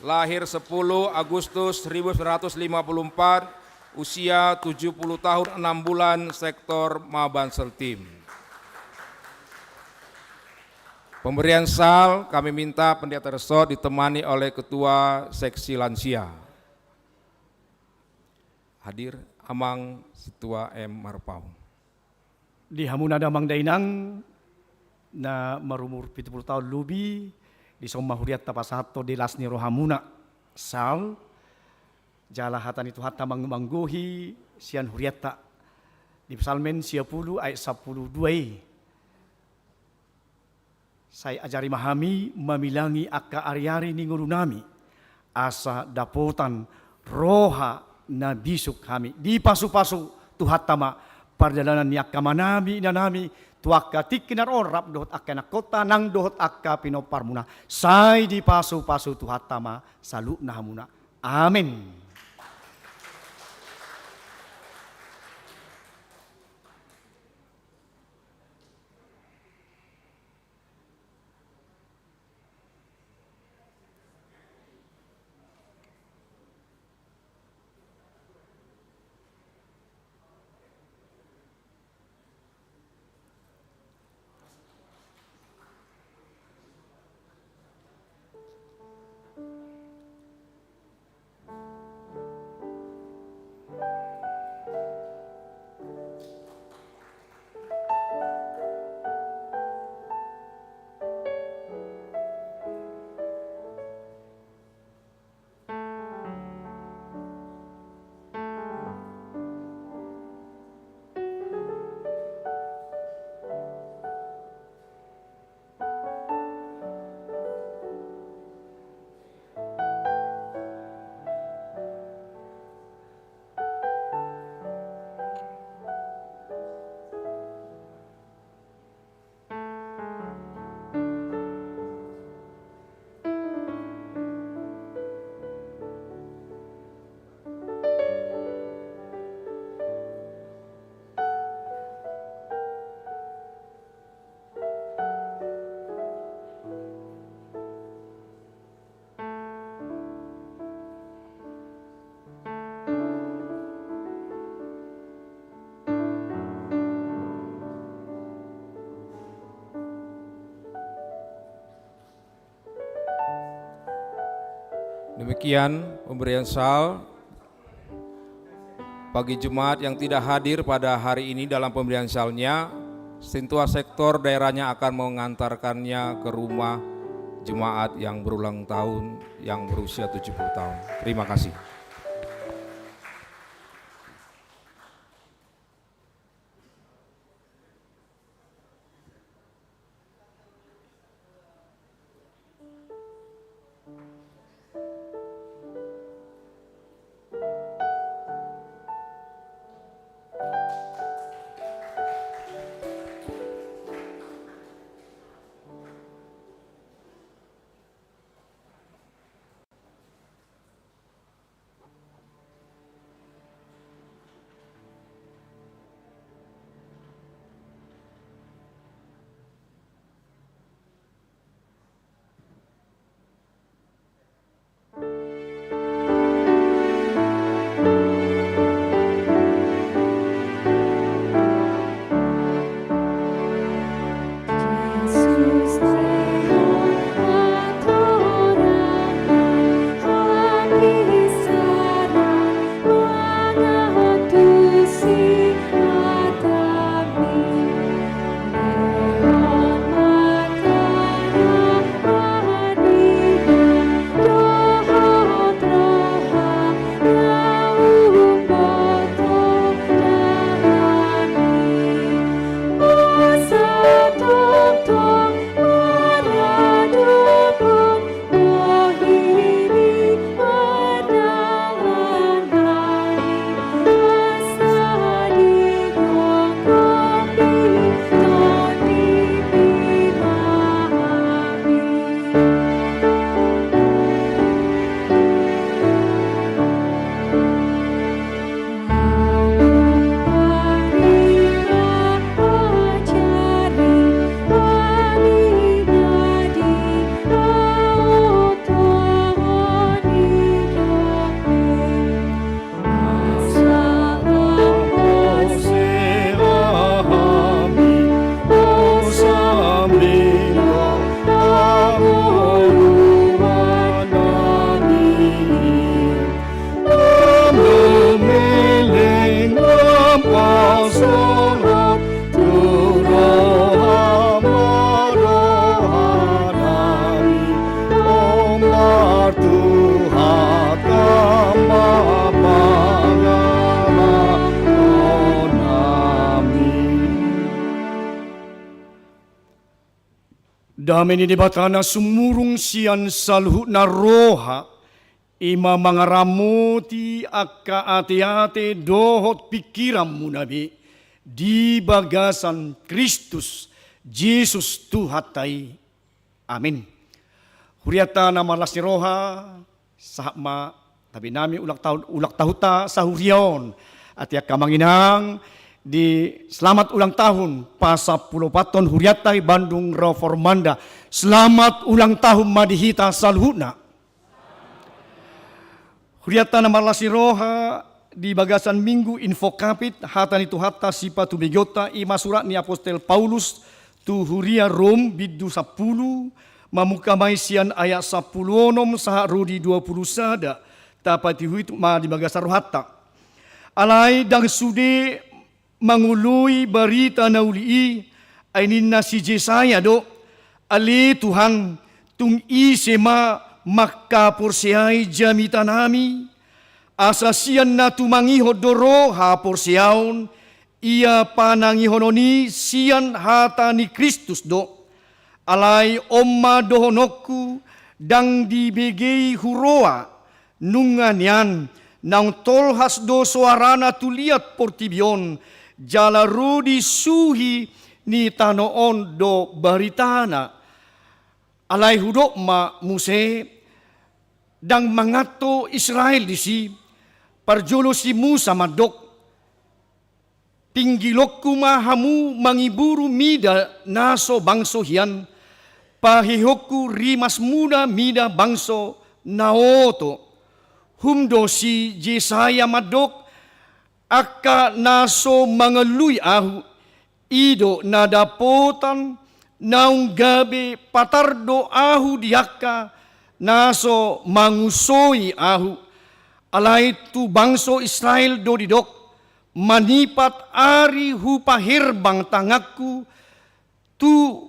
lahir sepuluh Agustus seribu sembilan ratus lima puluh empat, usia tujuh puluh tahun enam bulan, sektor Maban Seltim. Pemberian sal kami minta Pendeta Resort ditemani oleh Ketua Seksi Lansia. Hadir Amang Sintua M Marpaung. Di hamuna damang dainang na marumur pitu pulu taon lobi, dison ma hurianta pasahathon di las ni rohamuna sal, jala hata ni Tuhanta manggohi sian hurianta di Psalmen sia pulu ayat sampulu dua i. Sai ajari ma hami mamilangi angka ariari ni ngolunami, asa dapotan roha na bisuk hami. Dipasupasu Tuhanta ma pardalanan ni angka amanami, inanami, tu angka tingki na ro on rap dohot angka ianakhonta nang dohot angka pinomparmuna. Sai dipasupasu Tuhanta ma saluhutna hamuna. Amen. Demikian pemberian sal. Bagi jemaat yang tidak hadir pada hari ini dalam pemberian salnya, Sintua Sektor daerahnya akan mengantarkannya ke rumah jemaat yang berulang tahun, yang berusia tujuh puluh tahun. Terima kasih. Dame ni Debata na sumurung sian saluhutna roha, i ma mangaramoti angka ateate dohot pingkiranmuna be di bagasan Kristus Jesus Tuhanta i. Amin. Hurianta na marlas ni roha, sahat ma tabe nami ulang tahun, ulang tahunta sahuria on. Atik angka amang inang, di selamat ulang tahun pasampuluopathon hurianta i Bandung Reformanda. Selamat ulang tahun ma di hita saluhutna. Hurianta na marlas ni roha, di bagasan Minggu Invocavit, hata ni Tuhanta sipatumegeonta, i ma surat ni apostel Paulus tu huria Rom, bindu sampulu, mamungka ma i sian ayat sampulu onom sahat ro di dua pulu sada, tapatihut ma di bagasan rohanta. Alai ndang sude mangoloi barita na uli i, ai ninna si Jesaya do: Ale Tuhan, tung ise ma mangkaporseai jamitanami? Asa sian na tumangihon do ro haporseaon, ia panangihonon i sian hata ni Kristus do. Alai on ma dohononku, ndang dibege i huroa, nunga nian, naung tolhas do soarana tu liat portibi on, jala ro di suhi ni tano on do baritana. Alai hudok ma muse, ndang manganto Israel disi. Parjolo si Musa mandok: Pinggilonku ma hamu mangiburu mida na so bangso hian, paheheonku rimasmuna mida bangso na oto. Hum do si Jesaya mandok: Angka na so mangalului ahu, i do na dapotan, naung gabe patar do ahu di angka na so mangusoi ahu. Alai tu bangso Israel do didok: Manipat ari hupaherbang tanganku tu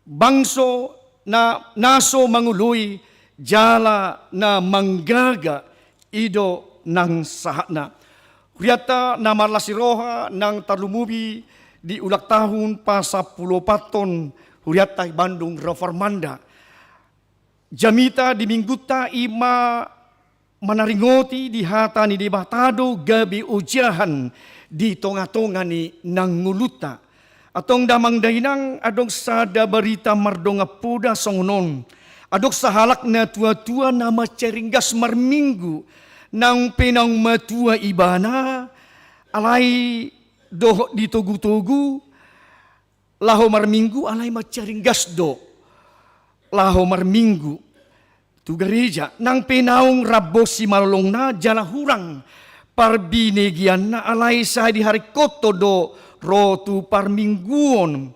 bangso na, na so mangoloi jala na manggaga, i do nang sahatna. Hurianta na marlas ni roha, nang tarlumobi di ulang tahun pasampuluopathon hurianta i Bandung Reformanda. Jamita di Minggunta i ma manaringoti di hata ni Debata do gabe ojahan di tongatonga ni nang ngolunta. Antong damang dainang, adong sada barita mardongan poda songon on. Adong sahalak natuatua na mansai ringgas marminggu, nang pe naung matua ibana, alai dohot ditogutogu, laho marminggu, alai mansai ringgas do laho marminggu tu gareja. Nang pe naung rambu simalolongna jala hurang parbinegeanna, alai sai diharingkothon do ro tu parmingguon.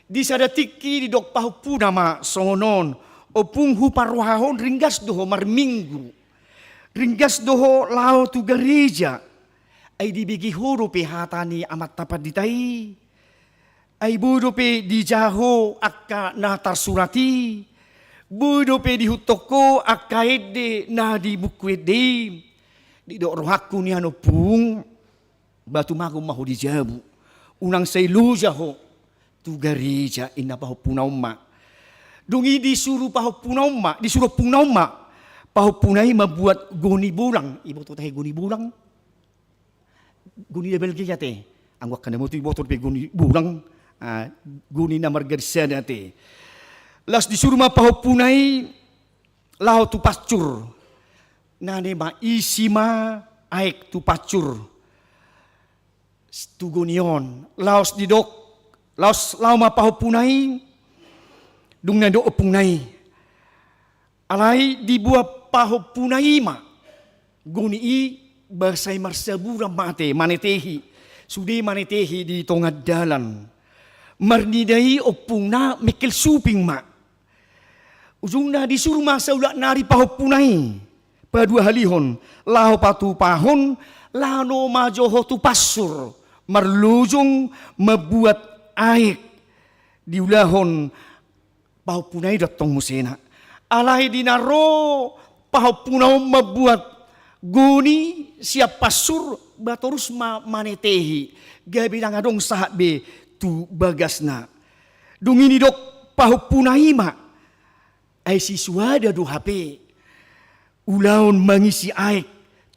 Di sada tingki didok pahompuna ma songon on: Ompung, huparrohahon, ringgas do ho marminggu. Ringgas do ho laho tu gareja. Ai dibege ho dope hata ni Amanta Pandita i. Ai boi dope dijaha ho angka na tarsurat i. Boi dope diihuthon ho angka ende na di buku ende i. Didok rohangku nian, Ompung, ba tumagon ma ho di jabu. Unang sai loja ho tu gareja, ninna pahompuna on ma. Dung i disuru pahompuna on ma, disuru ompungna on ma pahompuna i mambuat goni bolang. Iboto tahe goni bolang? Goni na balga i ate. Anggo angka na mate iboto dope goni bolang, ah, goni na marga di sada ate. Laos disuru ma pahompuna i laho tu pansur. Nane ma, isi ma aek tu pansur, tu goni on. Laos didok, laos laho ma pahompuna i. Dung na didok ompungna i, alai diboan pahompuna i ma goni i, ba sai marsaburan ma ate, manetehi. Sude manetehi di tonga dalan. Marnida i ompungna mengkel suping ma. Ujungna disuru ma saulak nari pahompuna i paduahalihon laho patupahon, laho ma jo ho tu pansur marlojong mambuat aek diulahon pahompuna i do antong musena. Alai di na ro pahompuna on mambuat goni sian pansur, ba torus ma manetehi, gabe ndang adong sahat be tu bagasna. Dung i didok pahompuna i ma, ai si suada do hape ulaon mangisi aek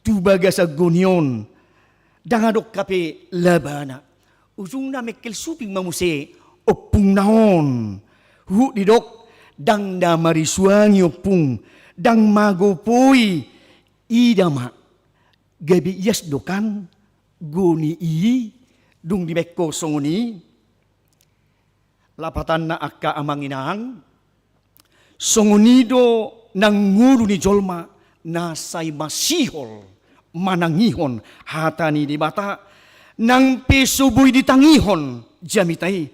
tu bagasan goni on, ndang adong hape labana. Ujungna mengkel suping ma muse ompungna on. Huhut didok, ndang na marisuangi ompung, ndang magopoi. Ida ma, gabe ias do kan goni i, dung dibaen ho songon i. Lapatanna angka amang inang, songon i do nang ngolu ni jolma na sai masihol manangihon hata ni Debata, nang pe so boi ditangihon jamita i.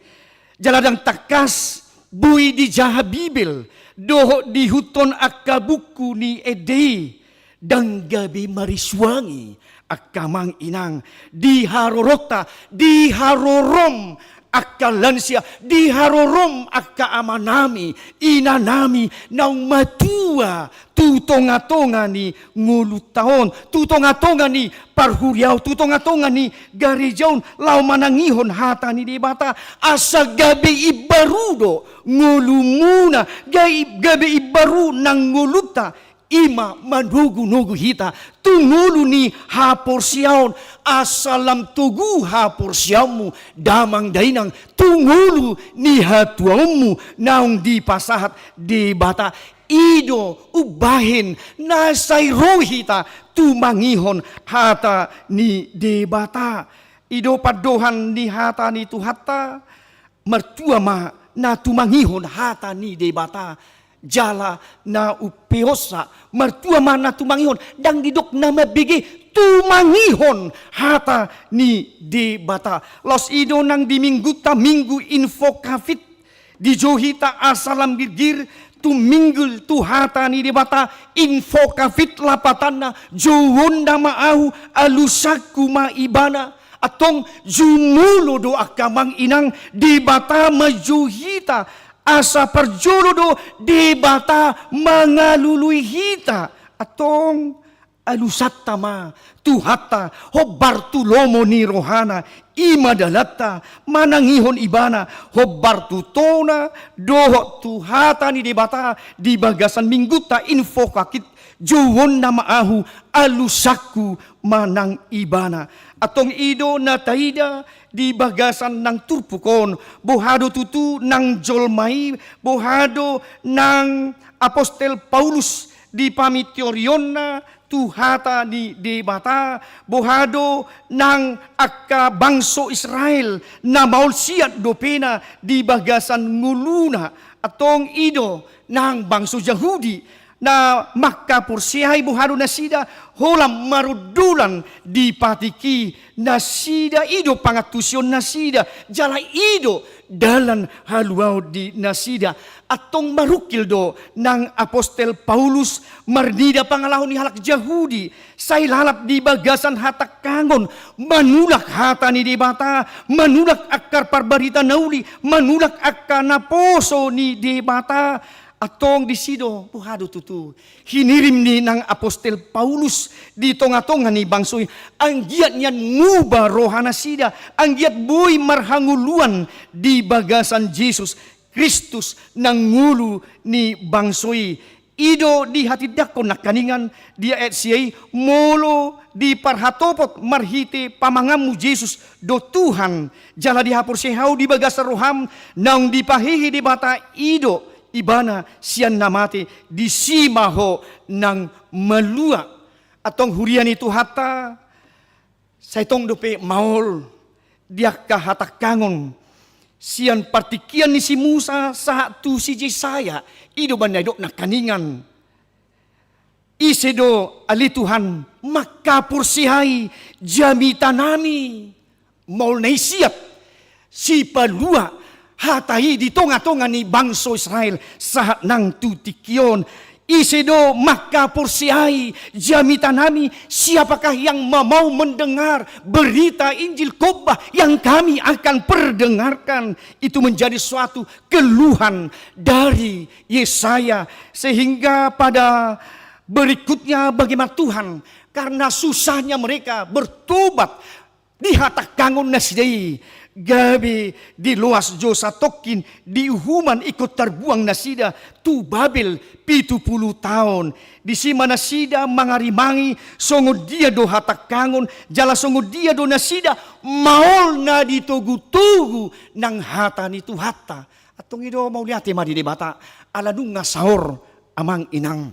Jala ndang tangkas boi dijaha Bibel dohot diihuthon angka buku ni ende i, ndang gabe marisuangi angka amang inang, di haroronta, di harorom angka lansia, di harorom angka amanami, inanami, naung matua tu tongatonga ni ngolunta on, tu tongatonga ni parhuria on, tu tongatonga ni gareja on, laho manangihon hata ni Debata, asa gabe imbaru do ngolumuna, gai-, gabe imbaru nang ngolunta, i ma manogunogu hita tu ngolu ni haporseaon, asa lam togu haporseaonmu damang dainang tu ngolu ni hatuaonmu naung dipasahat Debata. I do umbahen na sai ro hita tumangihon hata ni Debata. I do pandohan ni hata ni Tuhanta, martua ma na tumangihon hata ni Debata, jala na umpeonsa, martua ma na tumangihon, ndang didok na mambege, tumangihon hata ni Debata. Laos i do nang di minggunta, minggu Invocavit, dijou hita asa lam girgir tuminggil tu hata ni Debata. Invocavit lapatanna, jouonna ma ahu, alusanku ma ibana. Antong jumolo do angka amang inang Debata manjou hita, asa parjolo do Debata mangalului hita. Antong alusanta ma Tuhanta, hombar tu lomo ni rohana, i ma dalanta manangihon ibana, hombar tu toona dohot tu hata ni Debata di bagasan minggunta Invocavit, jouonna ma ahu, alusanku ma nang ibana. Antong i do na taida di bagasan nang turpuk on, boha do tutu nang jolma i, boha do nang apostel Paulus di pamitiorionna tu hata ni Debata, boha do nang angka bangso Israel na maol siat dopena di bagasan ngoluna. Antong i do nang bangso Jahudi na mangkaporseai, boha do nasida, holan marundulan di patik i nasida, i do pangantusion nasida, jala i do dalan haluaon di nasida. Antong marungkil do nang apostel Paulus marnida pangalaho ni halak Jahudi, sai lalap di bagasan hatangkangon, manulak hata ni Debata, manulak angka parbarita na uli, manulak angka naposo ni Debata. Antong disi do, boha do tutu hinirim ni nang apostel Paulus di tongatonga ni bangso i, anggiat nian muba roha nasida, anggiat boi marhangoluan di bagasan Jesus Kristus nang ngolu ni bangso i. I do dihatindangkon nangkaningan di ayat sia i, molo diparhatopot marhite pamanganmu Jesus do Tuhan, jala dihaporseai ho di bagasan roham naung dipahehe Debata, i do Ibana sian na mate, disi ma ho nang malua. Antong huria ni Tuhanta, sai tong dope maol di angka hatangkangon sian partingkian ni si Musa sahat tu si Jesaya. I do umbahen na didok nangkaningan, ise do ale Tuhan mangkaporseai jamitanami? Maol na i siat sipalua hata i di tongatonga ni bangso Israel sahat nang tu tingki on. Ise do mangkaporseai jamitanami? Siapakah yang ma-, mau mendengar berita Injil khotbah yang kami akan perdengarkan? Itu menjadi suatu keluhan dari Yesaya. Sehingga pada berikutnya, bagaimana Tuhan, karena susahnya mereka bertobat, dihatangkangon nasida i, gabe diloas jo satongkin di uhuman ingkon tarbuang nasida tu Babel pitu pulu taon. Disi ma nasida mangarimangi songon dia do hatangkangon, jala songon dia do nasida maol na ditogutogu nang hata ni Tuhanta. Antong i do, mauliate ma di Debata, ala nunga saor amang inang.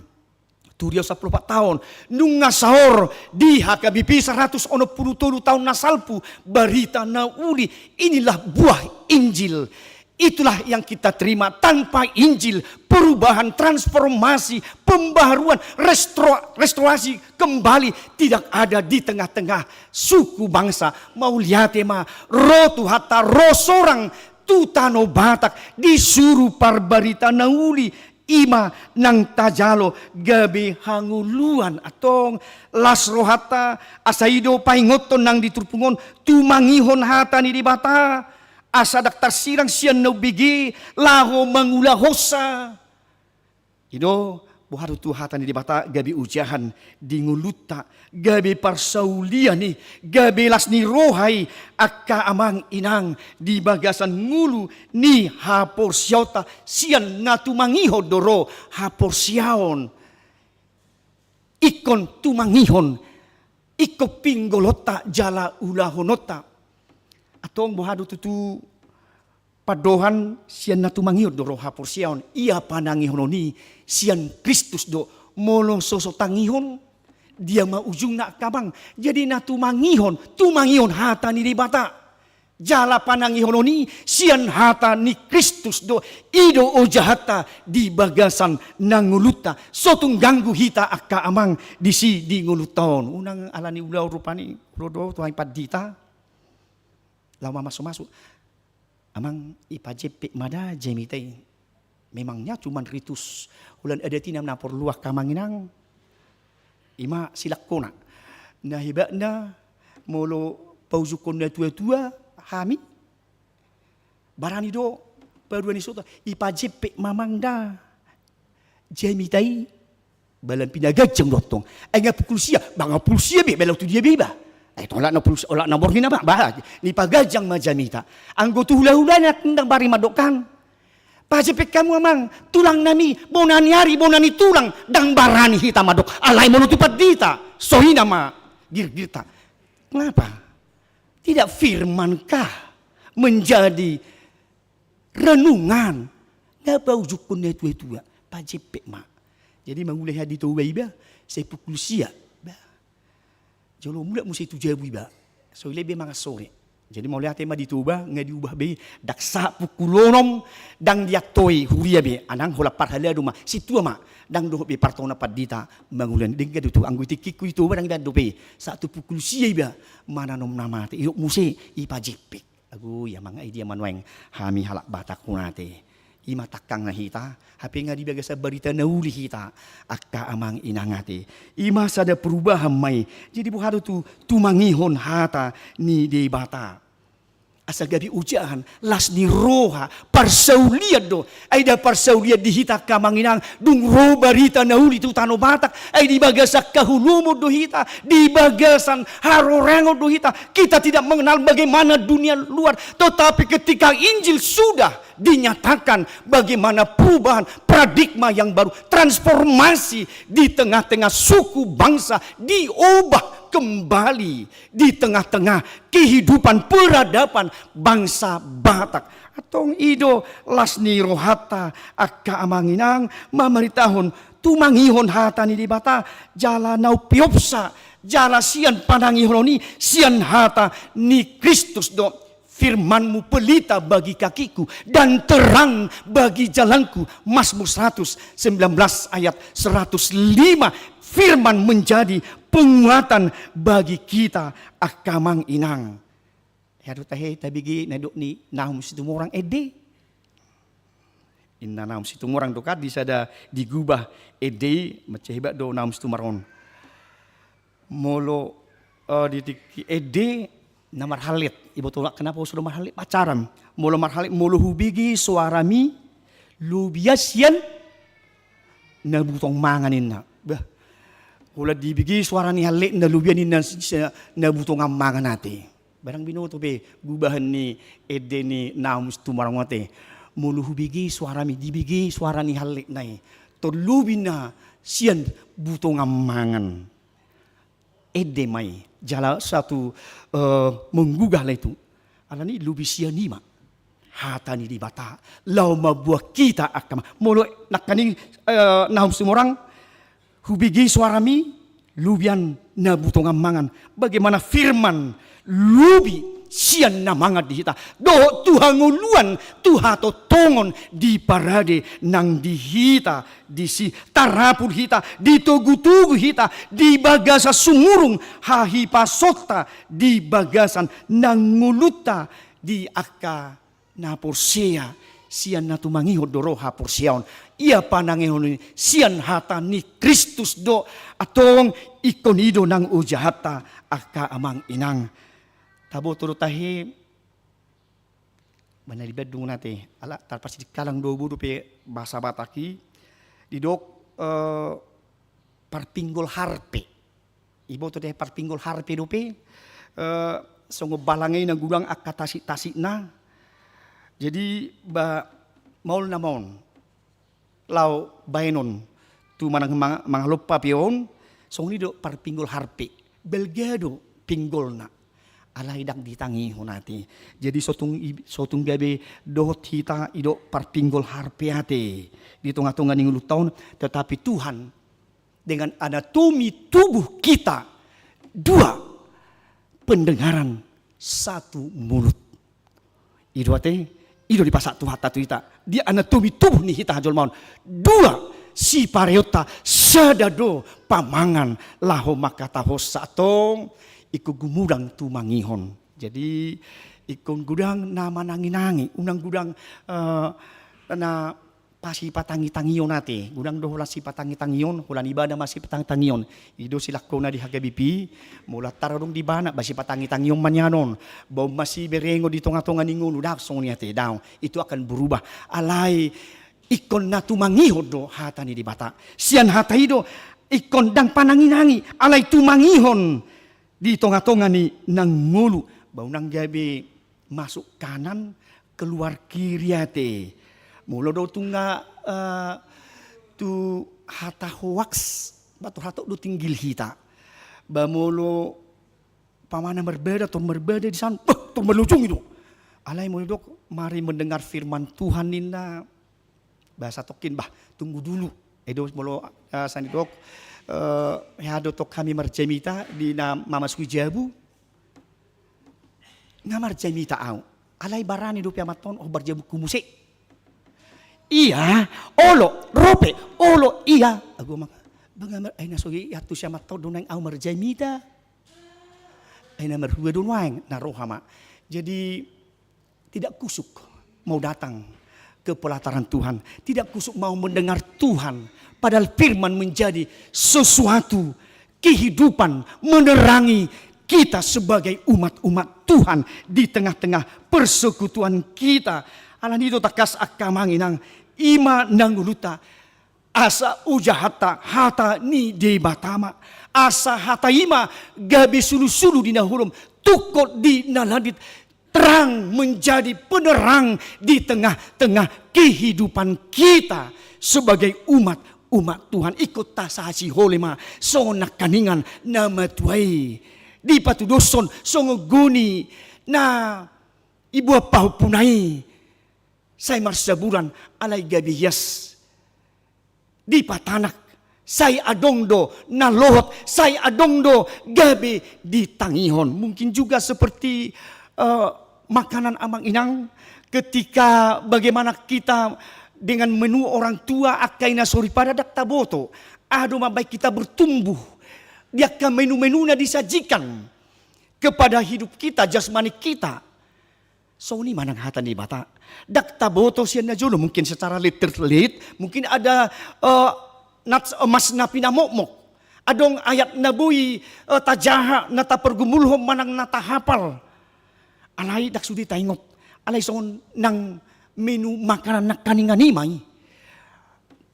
Tu Riau sampulu opat taon, nunga saor di H K B P saratus onom pulu tolu taon na salpu, barita na uli, inilah buah Injil. Itulah yang kita terima. Tanpa Injil, perubahan, transformasi, pembaharuan, restro-, restorasi kembali tidak ada di tengah-tengah suku bangsa. Mauliate ma, ro Tuhanta, ro sorang tu tano Batak, disuru parbarita na uli, i ma nang tajalo gabe hangoluan. Antong, las rohanta, asa i do paingothon nang di turpuk on, tumangihon hata ni Debata, asa ndang tarsirang sian na umbege laho mangulahonsa. I do, boha do tutu hata ni Debata gabe ojahan di ngolunta, gabe parsaulian i, gabe las ni roha i, angka amang inang, di bagasan ngolu ni haporseaonta. Sian na tumangihon do ro haporseaon. Ingkon tumangihon, ingkon pinggolonta jala ulahononta. Antong, boha do tutu pandohan? Sian na tumangihon do ro haporseaon. Ia panangihonon i sian Kristus do. Molo so so tangihon, dia ma ujungna, angka amang? Jadi na tumangihon, tumangihon hata ni Debata. Jala panangihonon i sian hata ni Kristus do. I do ojahanta di bagasan na ngolunta. So tung ganggu hita, angka amang, disi di ngolunta on. Unang ala ni ulaon rupani, ro do tu hami pandita, laho mamasumasu. Amang, ipajempek ma da jamita i. Memangnya cuman ritus holan adat i na porlu, angka amang inang. I ma silangkona. Na hebatna, molo paujunghon natuatua hami, barani do paduan ni sota, ipajempek ma amang da jamita i. Balan pinaganjang do antong. Ai nga pukul sia, ba nga pukul sia be, balan tu dia be iba. Ai tong, olat na pukul, olat na borngin, ba, ba, dipaganjang ma jamita. Anggo tu hulahula na ndang barani mandok kan, pajempek hamu amang, tulang nami, bona ni ari, bona ni tulang, ndang barani hita mandok. Alai molo tu pandita, songon i nama girgirta. Kenapa? Tidak firmankah menjadi renungan? Nga paujunghon natuatua, pajempek ma. Jadi mangulahon di Toba iba, sai pukul sia. Ba. Jolo mulak muse tu jabu iba. So i lebe mangan sore. Jadi mauliate ma di Toba, nga diubah be, ndang sahat pukul onom, ndang diantoi huria be, ai nang holan parhalado ma, sintua ma, ndang dohot be partonga pandita mangulahon, denggan do tu, anggo di tingkingku di Toba ndang dibaen dope, sahat tu pukul sia iba mananom na mate, idok muse, ipajempek. Agu, ia mangai dia ma nuaeng hami halak Batak on ate. I ma tangkangna hita, hape nga di bagasan barita na uli hita, angka amang inang ate. I ma sada perubahan ma i. Jadi boha do tutu tumangihon hata ni Debata? Asa gabe ojahan, las ni roha, parsaulian do. Ai ndang parsaulian di hita, angka amang inang, dung ro barita na uli tu tano Batak, ai di bagasan haholoman do hita, di bagasan harorangon do hita. Kita tidak mengenal bagaimana dunia luar, tetapi ketika Injil sudah dinyatakan, bagaimana perubahan paradigma yang baru, transformasi di tengah-tengah suku bangsa, diubah kembali di tengah-tengah kehidupan peradaban bangsa Batak. Antong i do las ni rohanta, angka amang inang, mamaritahon tumangihon hata ni Debata, jala na umpeopsa, jala sian panangihonon i, sian hata ni Kristus do. Firman-Mu pelita bagi kakiku dan terang bagi jalanku. Mazmur seratus sembilan belas ayat seratus lima. Firman menjadi penguatan bagi kita, angka amang inang. Ia do tahe tabege na didok ni Nahum Situmorang ende. Inna Nahum Situmorang do kan di sada digubah ende i, mansai hebat do Nahum Situmorang on. Molo, eh, di tingki ende na marhallet, iboto ulak kenapa so do marhallet, pacaran. Molo marhallet, molo hubege soarami, lobi an sian na butong mangan, inna. Bah. Holan dibege soara ni hallet na lobi an, inna, si-, si-, na butong mangan ate. Barang binoto pe gubahan ni ende ni Nahum Situmorang on ate. Molo hubege suarami, dibege suara ni hallekna i, torlubi na sian butongan mangan. Ende ma i, jala satu, eh, menggugah lah itu. Alani lobi sian i ma hata ni Debata laho mambuat hita angka ma-, molo nangkaning, eh, Nahum Situmorang, hubege suarami, lobi an na butongan mangan. Bagaimana firman lobi sian na mangan di hita, dohot tu hangoluan, tu hatontongon diparade nang di hita disi. Tarapul hita, ditogutogu hita di bagasan sumurung hahipasonta, di bagasan na ngolunta di angka na porsea, sian na tumangihon do ro haporseaon. Ia panangihon i sian hata ni Kristus do. Antong ingkon i do nang ojahatta angka amang inang. Taboto do tahe, mana di Bandung nate, ala tarpasi di kalang dobo dope bahasa Batak i, didok, eh, parpinggol harpe. Iboto do parpinggol harpe dope, eh, songon balang i na godang angka tasik-tasikna. Jadi, ba, maol nama on laho baenon tu manang manga-, mangalompa pe on, songon i do parpinggol harpe. Balga do pinggolna. Alai ndang ditangihon ate. Jadi so tung i-, so tung gabe dohot hita i do parpinggol harpe ate di tonga-tonga ni ngolunta on, tetapi Tuhan dengan anatomi tubuh kita dua, pendengaran satu mulut. I do ate, i do dipasahat Tuhanta tu hita. Di anatomi tubuh ni hita hajolmaon, dua sipareonta, sada do pamangan laho mangkatahon. Antong ingkon gumodang tumangihon. Jadi ingkon godang na mananginangi, unang godang, eh, na pasipatangitangion ate. Godang do holan sipatangitangion, holan ibana ma sipatangitangion. I do silangkona di H K B P, molo antar adong di ibana ba sipatangitangion ma nian on, ba on ma siberengon di tonga-tonga ni ngolu, daong songon i ate, daong. Itu akan berubah. Alai ingkon na tumangihon do hata ni Debata. Sian hata i do ingkon ndang pananginangi, alai tumangihon di tonga-tonga ni na ngolu, ba unang gabe masuk kanan, keluar kiri ate. Molo do tung, eh, tu hata hoaks, ba tor hatop do tinggil hita. Ba molo umpamana marbada, tor marbada di san, bah, tor marlojong i do. Alai molo didok, mari mendengar firman Tuhan ninna. Bahasa tongkin, bah, tunggu dulu. I do molo, eh, sian didok, eh, hea do tong hami marjamita di na mamasui jabu. Nga marjamita au. Alai barani dope amanta on, oh, marjabu ku muse. Ia, olo, ro pe, olo, ia. Ago ma, bah nga mar-, ai na so i antusi amanta on do naeng au marjamita. Ai na marhua do nuaeng, na roha ma. Jadi, tidak kusuk mau datang ke pelataran Tuhan, tidak kusuk mau mendengar Tuhan, padahal firman menjadi sesuatu kehidupan, menerangi kita sebagai umat-umat Tuhan di tengah-tengah persekutuan kita. Alani i do tangkas angka amang inang, i ma na ngolunta, asa ojahatta hata ni Debata ma, asa hata i ma gabe sulusulu di na holom, tungkot di na landit, terang, menjadi penerang di tengah-tengah kehidupan kita sebagai umat, umat Tuhan. Ingkon tasasihol ma songon nangkaningan na matua i, dipatudoshon songon goni na iboan pahompuna i, sai marsaburan alai gabe hias. Dipatanak, sai adong do na lohot, sai adong do gabe ditangihon. Mungkin juga seperti, eh, makanan amang inang, ketika bagaimana kita dengan menu orang tua, angka i na soripada ndang taboto. Aha do mambahen hita bertumbuh di angka menu-menu na disajikan kepada hidup kita, jasmani kita. Songon i ma nang hata ni Debata. Ndang taboto sian na jolo, mungkin secara letter lead, mungkin ada, eh, nats emas na pinamokmok. Adong ayat na boi, eh, tajaha, na tapargumulhon manang na tahapal. Alai ndang sude taingot. Alai songon nang menu makanan nangkaningan i ma i.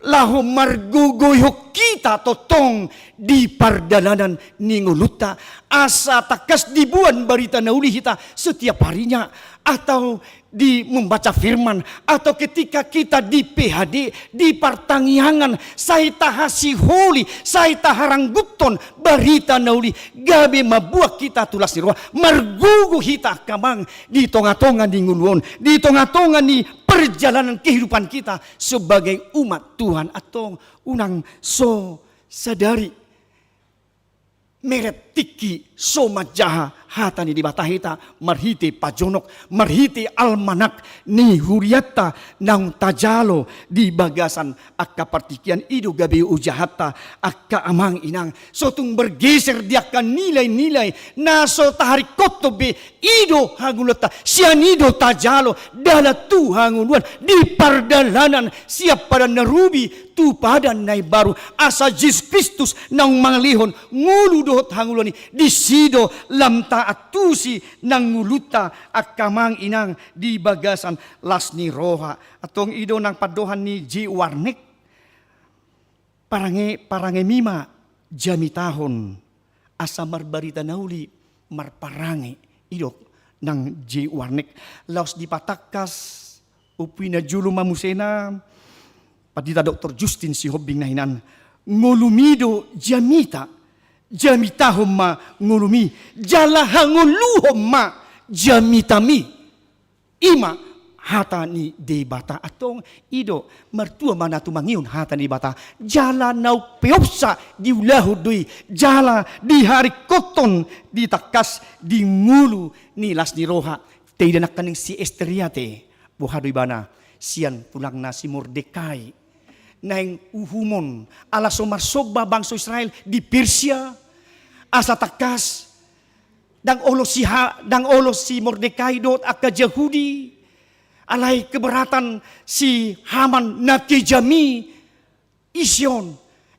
laho margogoihon hita tongtong di pardalanan ni ngolunta, asa tangkas diboan barita na uli hita setiap harinya, atau di membaca firman, atau ketika kita di P H D, di partangiangan, sai tahasiholi, sai taharangguthon barita na uli, gabe mamboan hita tu las ni roha, margogo hita angka amang di tongatonga ni ngolu on, di tongatonga ni perjalanan kehidupan kita sebagai umat Tuhan. Antong unang so sadari meret tingki so manjaha hata ni Debata hita marhite pajonok, marhite almanak ni hurianta naung tajalo di bagasan angka partingkian. I do gabe ojahanta angka amang inang. So tung bergeser di angka nilai-nilai na so taharingkothon be, i do hangoluanta, sian i do tajalo dalan tu hangoluan di pardalanan sian Padan na Robi tu Padan na Imbaru, asa Jesus Kristus naung mangalehon ngolu dohot hangoluan i, disi do lam taantusi nang ngolunta angka amang inang di bagasan las ni roha. Antong i do nang pandohan ni J. Warnek, parange, parangemi ma jamitahon asa marbarita na uli marparange, i do nang J. Warnek. Laos dipatangkas ompu i na jolo ma musena, Pandita Doktor Justin Sihombing na hinan, ngolumi do jamita, jamitahon ma ngolumi, jala hangoluhon ma jamitami. I ma hata ni Debata. Antong i do, martua ma na tumangihon hata ni Debata, jala na umpeopsa diulahon do i, jala diharingkothon, ditangkas di ngolu ni las ni roha. Taida nangkaning si Ester i ate, boha do ibana sian tulangna si Mordekai. Naeng uhumon ala so marsomba bangso Israel di Persia, asa tangkas ndang olo si ha-, ndang olo si Mordekai dohot angka Jahudi, alai keberatan si Haman na kejam i, ise on,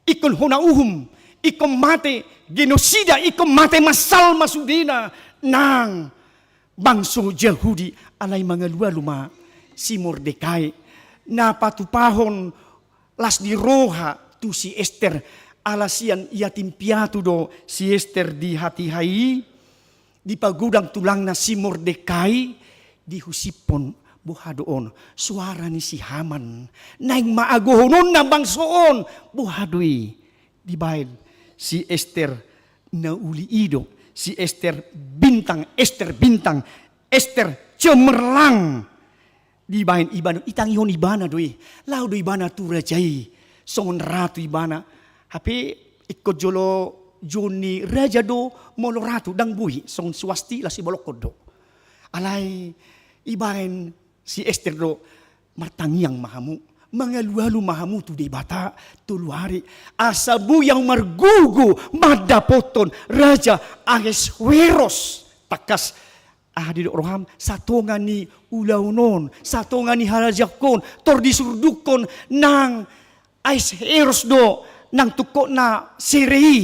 ingkon hona uhum, ingkon mate, genosida, ingkon mate massal ma sudena nang bangso Jahudi. Alai mangalualu ma si Mordekai, na patupahon las ni roha tu si Ester, ala sian yatim piatu do si Ester di hatiha i, dipagodang tulangna si Mordekai, dihusipon, boha do on, suara ni si Haman, naeng maagohononna bangso on, boha do i, dibaen si Ester na uli i do, si Ester bintang, Ester bintang, Ester cemerlang. Dibaen ibana, ditangihon ibana do i. Laho do ibana tu raja i songon ratu ibana. Hape ingkon jolo jou ni raja do molo ratu, ndang boi, songon swasti laos dibolongkon do. Alai dibaen si Ester do, martangiang ma hamu, mangalualu ma hamu tu Debata tolu ari, asa boi ahu margogo mandapothon Raja Ahasveros. Tangkas aha didok roham, satonga ni ulaon on, satonga ni harajaon on, tor disurdungkon nang Ahasveros do nang tungkotna sere i.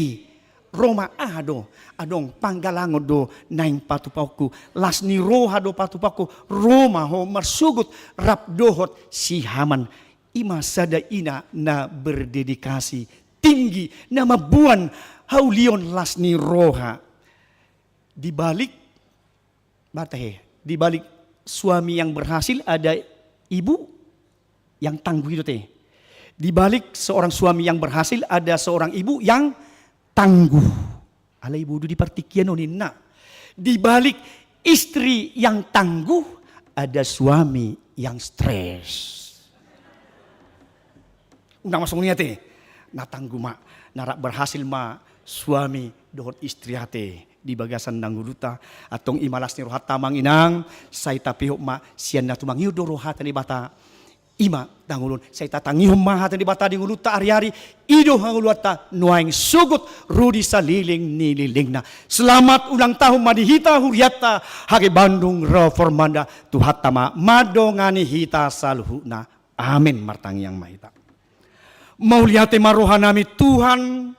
Ro ma aha do, adong panggalangon do naeng patupaonku, las ni roha do patupaonku, ro ma ho marsogot rap dohot si Haman. I ma sada ina na berdedikasi tinggi, na mamboan haulion las ni roha. Di balik, bata he, di balik suami yang berhasil ada ibu yang tangguh, i do ate. Di balik seorang suami yang berhasil ada seorang ibu yang tangguh. Alai boha do di partingkian on, ninna. Di balik istri yang tangguh ada suami yang stres. Unang ma songon i ate. Na tangguh ma, na rap berhasil ma suami dohot istri ate di bagasan na ngolunta. Antong i ma las ni rohanta amang inang, sai tapehop ma sian na tumangihon do roha ni Debata. I ma tanggulon, sai tatangihon ma hata ni Debata di ngolunta ari-ari. I do hangoluanta nuaeng sogot ro di saleleng ni lelengna. Selamat ulang tahun ma di hita hurianta H K Bandung Reformanda. Tuhanta ma mandongani hita saluhutna. Amen. Martangiang ma hita. Mauliate ma rohanami Tuhan,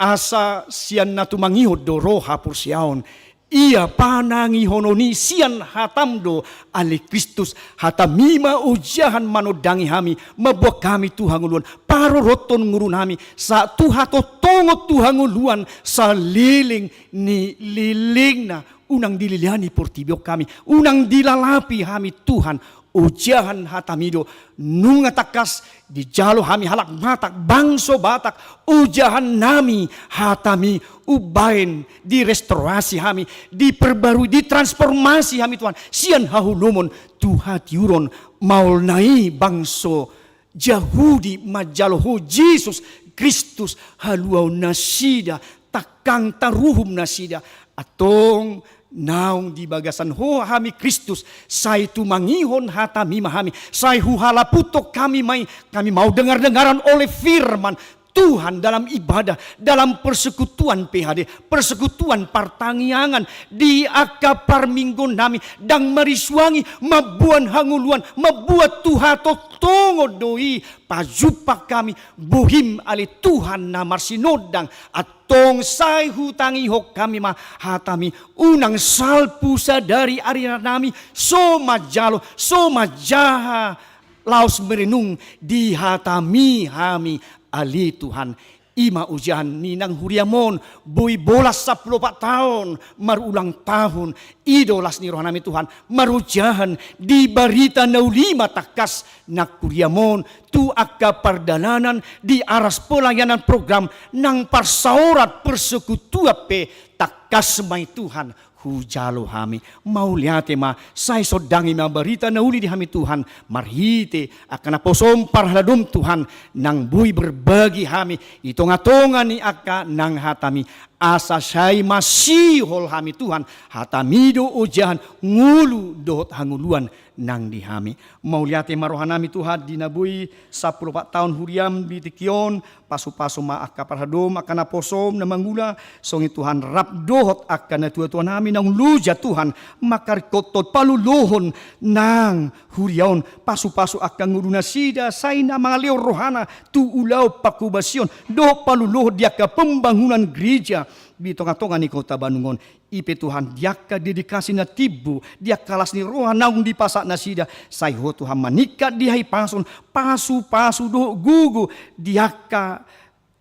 asa sian na tumangihon do ro haporseaon Ia panangihonon i sian hatam do, ale Kristus. Hatami ma ojahan manondangi hami, mamboan hami tu hangoluan, parorothon ngolunami sahat tu hatongtongon tu hangoluan saleleng ni lelengna. Unang dilelani portibi on hami, unang dilalapi hami Tuhan. Ojahan hatami do, nunga tangkas dijalo hami halak Batak, bangso Batak, ojahannami hatami, umbahen direstorasi hami, diperbarui, ditransformasi hami Tuhan, sian haholomon tu hatiuron. Maol na i bangso Jahudi manjalo Ho Jesus Kristus haluaon nasida, tangkang taruhum nasida. Antong naung di bagasan Ho hami Kristus, sai tumangihon hatami ma hami, sai huhalaputhon hami ma i, hami mau dengar-dengaran oleh firman Tuhan dalam ibadah, dalam persekutuan P H D, persekutuan partangiangan, di angka parmingguonnami, ndang marisuangi, mamboan hangoluan, mamboan tu hatongtongon do i, pajumpang hami, bohim ale Tuhan na marsinondang. Antong sai hutangihon hami ma hatami, unang salpu sadari ariranami, so manjalo, so manjaha, laos merenung di hatami hami, ale Tuhan. I ma ojahan ni nang huriam on, boi bolas sampulu opat taon marulang tahun. I do las ni rohanami Tuhan, marojahan di barita na uli ma tangkas nang huriam on tu angka pardalanan di aras pelayanan program nang parsaoran persekutuan pe tangkas ma i Tuhan hujalo hami. Mauliate ma, sai sondangi ma barita na uli di hami Tuhan, marhite angka naposom parhaladom Tuhan, nang boi berbagi hami i tonga-tonga ni angka nang hatami, asa sai masihol hami Tuhan, hatami do ojahan ngolu dohot hangoluan nang di hami. Mauliate ma rohanami Tuhan, di na boi sampulu opat taon huriam di tingki on, pasu-pasu ma angka parhaladom, angka naposom na mangula, songon i Tuhan rap dohot angka natua-tuanami naung loja Tuhan, mangkaringkothon palulohon nang huria on, pasu-pasu angka ngolu nasida, sai na mangalehon rohana tu ulaon pangkobasion dohot palulohon di angka pembangunan gereja di tonga-tonga ni kota Bandung on. I pe Tuhan, di angka dedikasi na timbo, di angka las ni roha naung dipasahat nasida, sai Ho Tuhan maningkat di hahipason, pasu-pasu dohot gogo di angka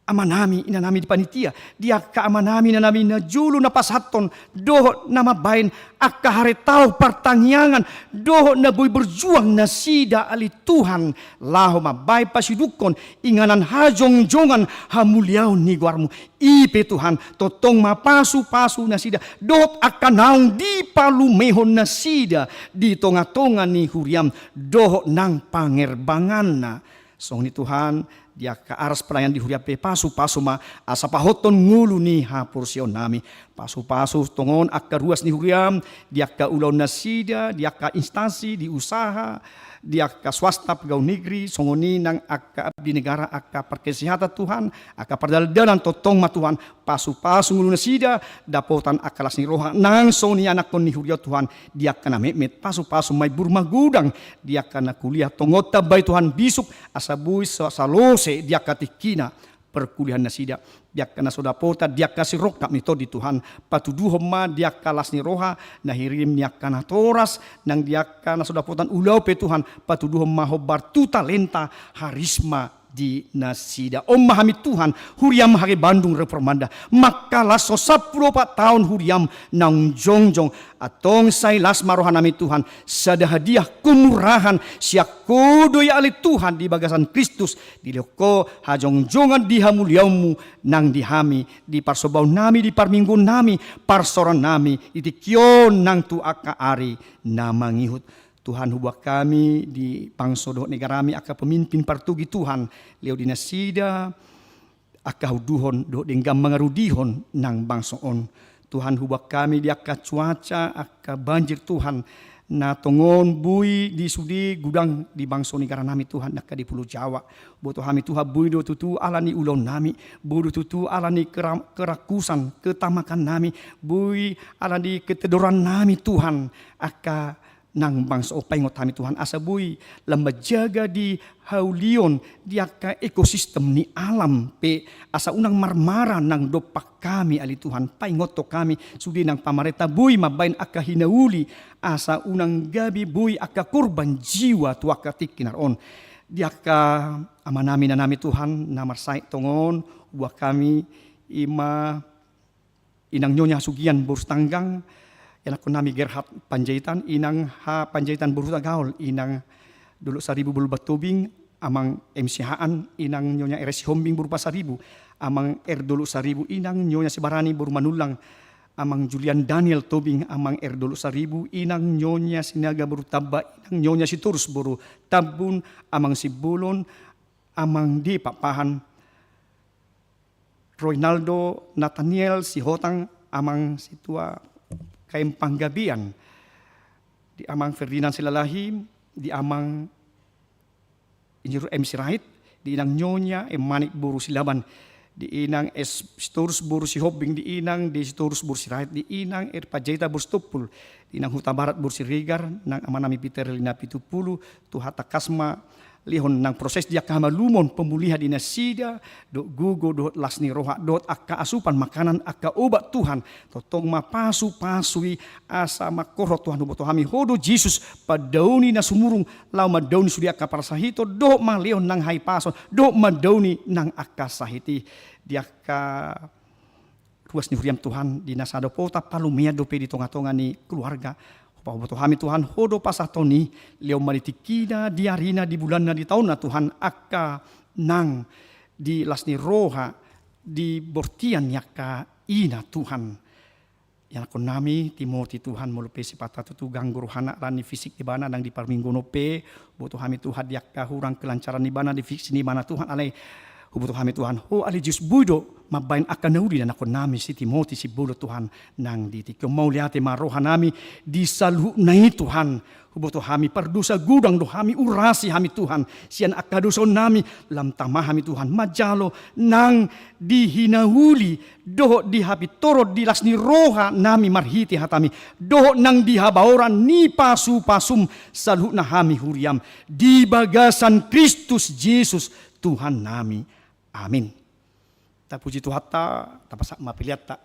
amanami, inanami di panitia, di angka amanami, inanami na jolo na pasahathon dohot na mambahen angka haretaon partangiangan dohot na boi berjuang nasida, ale Tuhan, laho mambahen pasidukkon inganan hajongjongan hamuliaon ni goarmu. I pe Tuhan, tongtong ma pasu-pasu nasida dohot angka naung dipalumehon nasida di tonga-tonga ni huriam dohot nang pangerbanganna. Songon i Tuhan, di angka aras pelayanan di huriam pe pasu-pasu ma, asa pahothon ngolu ni haporseaonnami. Pasu-pasu tongon angka ruas ni huriam, di angka ulaon nasida, di angka instansi, di usaha, di angka swasta, pegawai negeri, songon i nang angka abdi negara, angka parkesehatan Tuhan, angka pardalan-dalan, tongtong ma Tuhan, pasu-pasu ngolu nasida, dapotan angka las ni roha, nang songon i anakkon ni huria Tuhan, di angka na metmet, pasu-pasu ma i umur magodang, di angka na kuliah, tongon tambai Tuhan bisuk, asa boi sa-, salose di angka tingkina perkuliahan nasida, di angka na so dapotan, di angka sirongkap ni tondi Tuhan, patuduhon ma di angka las ni roha, na hirim ni angka natoras, nang di angka na so dapotan ulaon pe Tuhan, patuduhon ma hombar tu talenta, harisma di nasida. On ma hami Tuhan, huriam H K Bandung Reformanda, mangkalashon sampulu opat taon huriam naung jongjong, antong sai las ma rohanami Tuhan, sada hadiah kemurahan, sian Ho do i ale Tuhan di bagasan Kristus, dilehon Ho hajongjongan di hamuliaonmu nang di hami, di parsombaonnami, di parmingguonnami, parsaorannami, di tingki on nang tu angka ari na mangihut. Tuhan, huboan hami di bangso dohot negarami angka pemimpin partogi Tuhan, lehon di nasida angka haunduhon dohot denggan mangarudihon nang bangso on. Tuhan, huboan hami di angka cuaca, angka banjir Tuhan, na tongon boi di sude godang di bangso negaranami Tuhan, angka di Pulo Jawa. Boto hami Tuhan, boi do tutu ala ni ulaonnami, boi do tutu ala ni kera-, kerakusan, ketamakannami, boi ala ni ketedorannami Tuhan, angka nang bangso on. Paingot hami Tuhan asa boi lam manjaga di haulion, di angka ekosistem ni alam pe, asa unang marmara nang dompak hami ale Tuhan. Paingothon hami sude nang pamarenta boi mambahen angka hinauli, asa unang gabe boi angka korban jiwa tu angka tingki na ro on. Di angka amanami, inanami Tuhan, na marsahit tongon, buat hami ima inang Nyonya Sugian boru Sitanggang, ianakkonnami Gerhard Panjaitan, inang H Panjaitan boru Hutagaol, inang Dolok Saribu boru Batobing, amang M Sihaan, inang Nyonya R Sihombing boru Pasaribu, amang R Dolok Saribu, inang Nyonya Sibarani boru Manullang, amang Julian Daniel Tobing, amang R Dolok Saribu, inang Nyonya Sinaga boru Tamba, inang Nyonya Sitorus boru Tambun, amang Simbolon, amang D Pakpahan, Roinaldo Nathaniel Sihotang, amang Situa Kaem Panggabean, di amang Ferdinand Silalahi, di amang Insinyur M Sirait, di inang Nyonya M Manik boru Silaban, di inang S Sitorus boru Sihombing, di inang D Sitorus boru Sirait, di inang R Panjaitan boru Sitompul, di inang Hutabarat boru Siregar, nang amanami Peter Lina Pitupulu, Tuhan tangkas ma lehon nang proses di angka hamalumon, pemulihan di nasida, dohot gogo, dohot las ni roha, dohot angka asupan makanan, angka obat Tuhan, tongtong ma pasu-pasu i asa mangkorhon Tuhan. Huboto hami Ho do Jesus, pandaoni na sumurung, laho mandaoni sude angka parsahiton, dohot malehon nang hahipason, dohot mandaoni nang angka sahit i. Di angka ruas ni huriam Tuhan, di na sada pota palumean dope di tonga-tonga ni keluarga. Hupaboto hami Tuhan, Ho do pasahaton i, lehon ma di tingkina, di arina, di bulanna, di taonna Tuhan, angka nang di las ni roha, di bortian ni angka ina Tuhan. Ianakkonnami Timoti Tuhan, molo pe sipata tutu ganggu rohana, alani fisik ni ibana nang di parmingguon on pe, huboto hami Tuhan di angka hurang kelancaran ni ibana, di fisik ni ibana Tuhan, alai huboto hami Tuhan, Ho ale Jesus boi do mambahen angka na uli ianakkonnami si Timoti Simbolon Tuhan, nang di tingki on. Mauliate ma rohanami di saluhutna i Tuhan. Huboto hami pardosa, godang do hami, urasi hami Tuhan sian angka dosaonnami, lam tama hami Tuhan manjalo nang di hinauli dohot di hapintoron di las ni rohanami marhite hatami, dohot nang di habaoran ni pasu-pasum saluhutna hami huriam di bagasan Kristus Jesus Tuhannami. Amin. Tapuji Tuhanta, tapasahat ma peleanta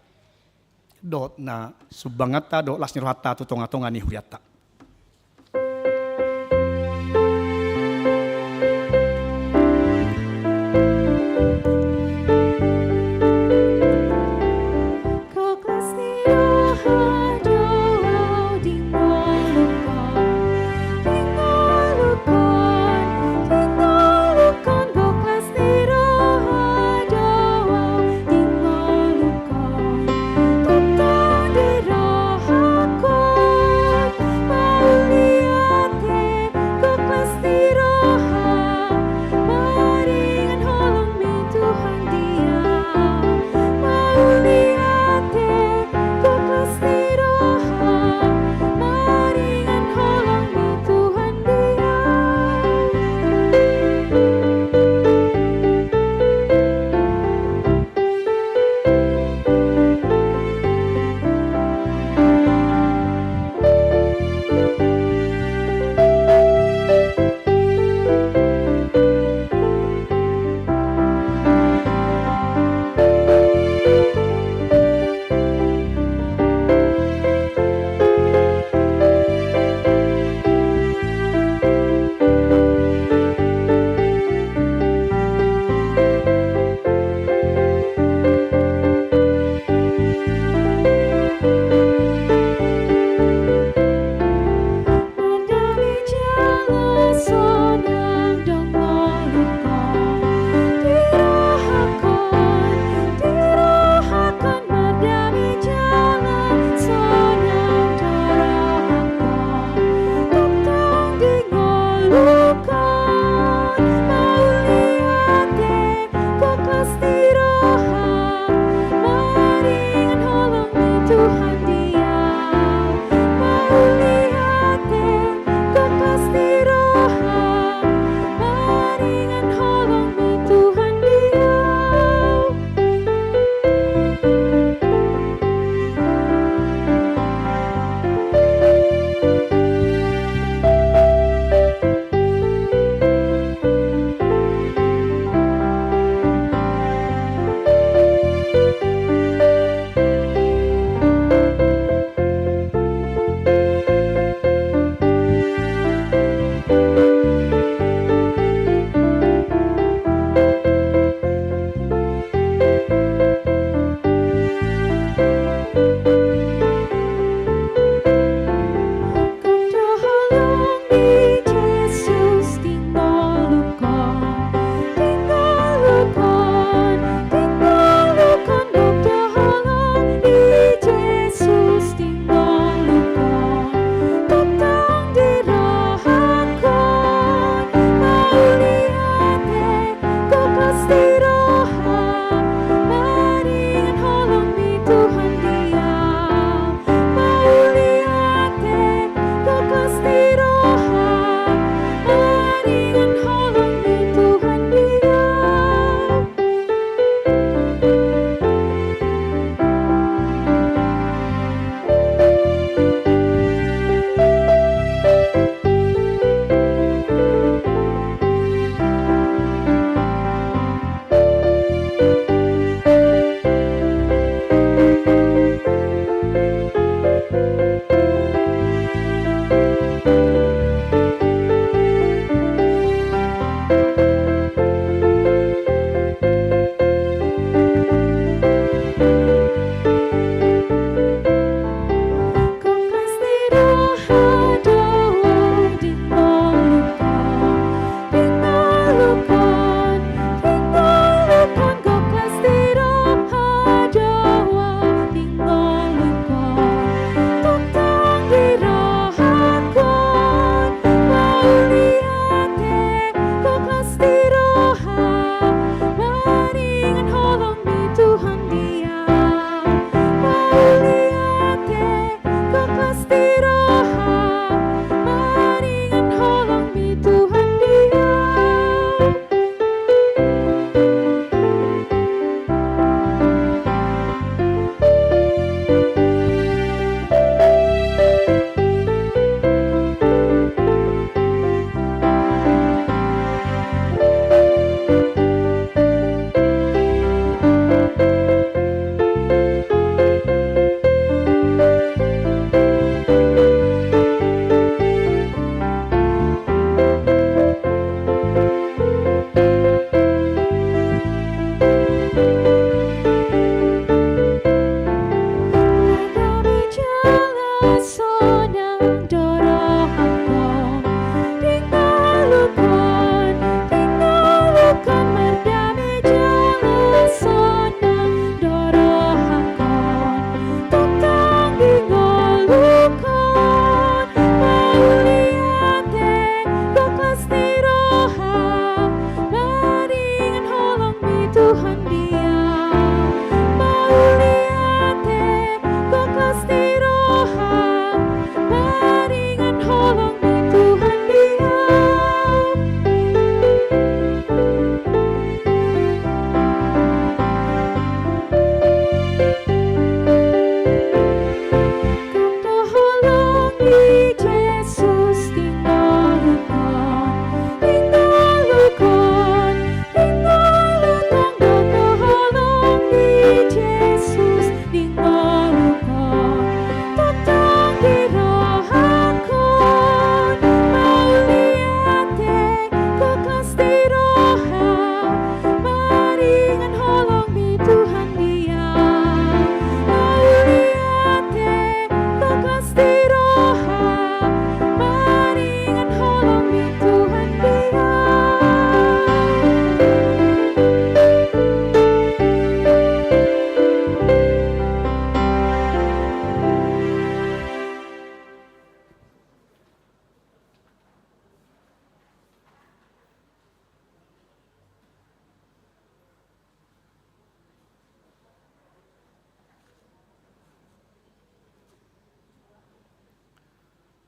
dohot na sumbanganta dohot las ni rohanta tu tonga-tonga ni hurianta.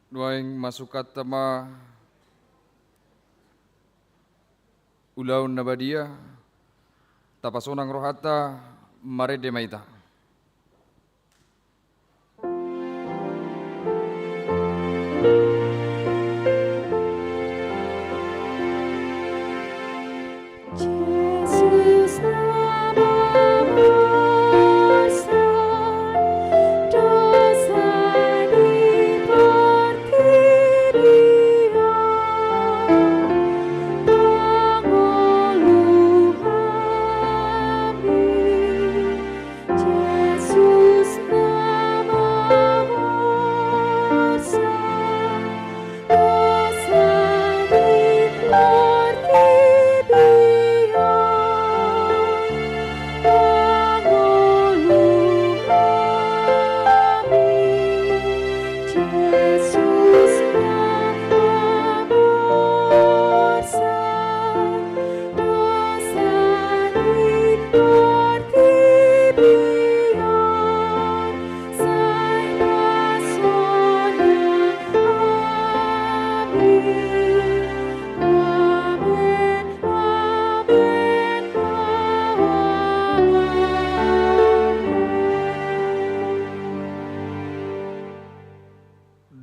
Nuaeng masukanta ma ulaon na badia, tapasonang rohanta, marende ma hita.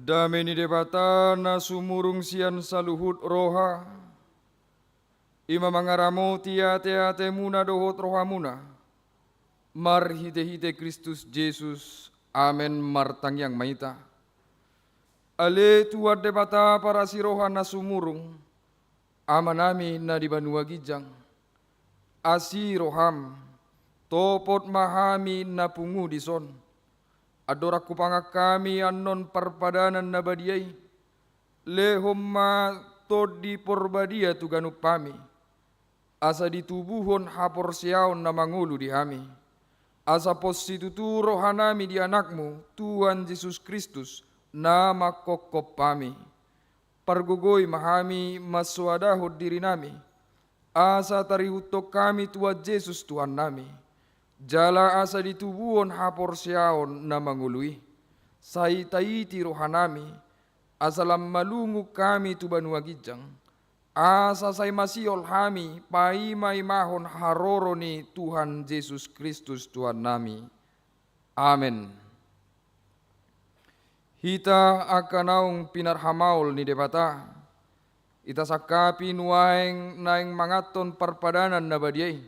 Dame ni Debata na sumurung sian saluhut roha, i ma mangaramoti ateatemuna dohot rohamuna, marhitehite Kristus Jesus. Amen. Martangiang ma hita. Ale Tuhan Debata parasi roha na sumurung, Amanami na di banua ginjang, asi roham, topot ma hami na pungu dison. Andorang hupangan hami annon parpadanan na badia i, lehon ma Tondi Porbadia tu ganup hami, asa ditubuhon haporseaon na mangolu di hami, asa pos situtu rohanami di Anakmu, Tuhan Jesus Kristus, na manghophop hami. Pargogoi ma hami mansoadahon dirinami, asa tarihuthon hami Tuhan Jesus Tuhannami, jala asa ditubuhon haporseaon na mangolu i. Sai taiti rohanami, asa lam malungun hami tu banua ginjang, asa sai masihol hami paimaimahon haroro ni Tuhan Jesus Kristus Tuhannami. Amen. Hita angka naung pinarhamaol ni Debata, hita sangkapi nuaeng naeng manganhon parpadanan na badia i.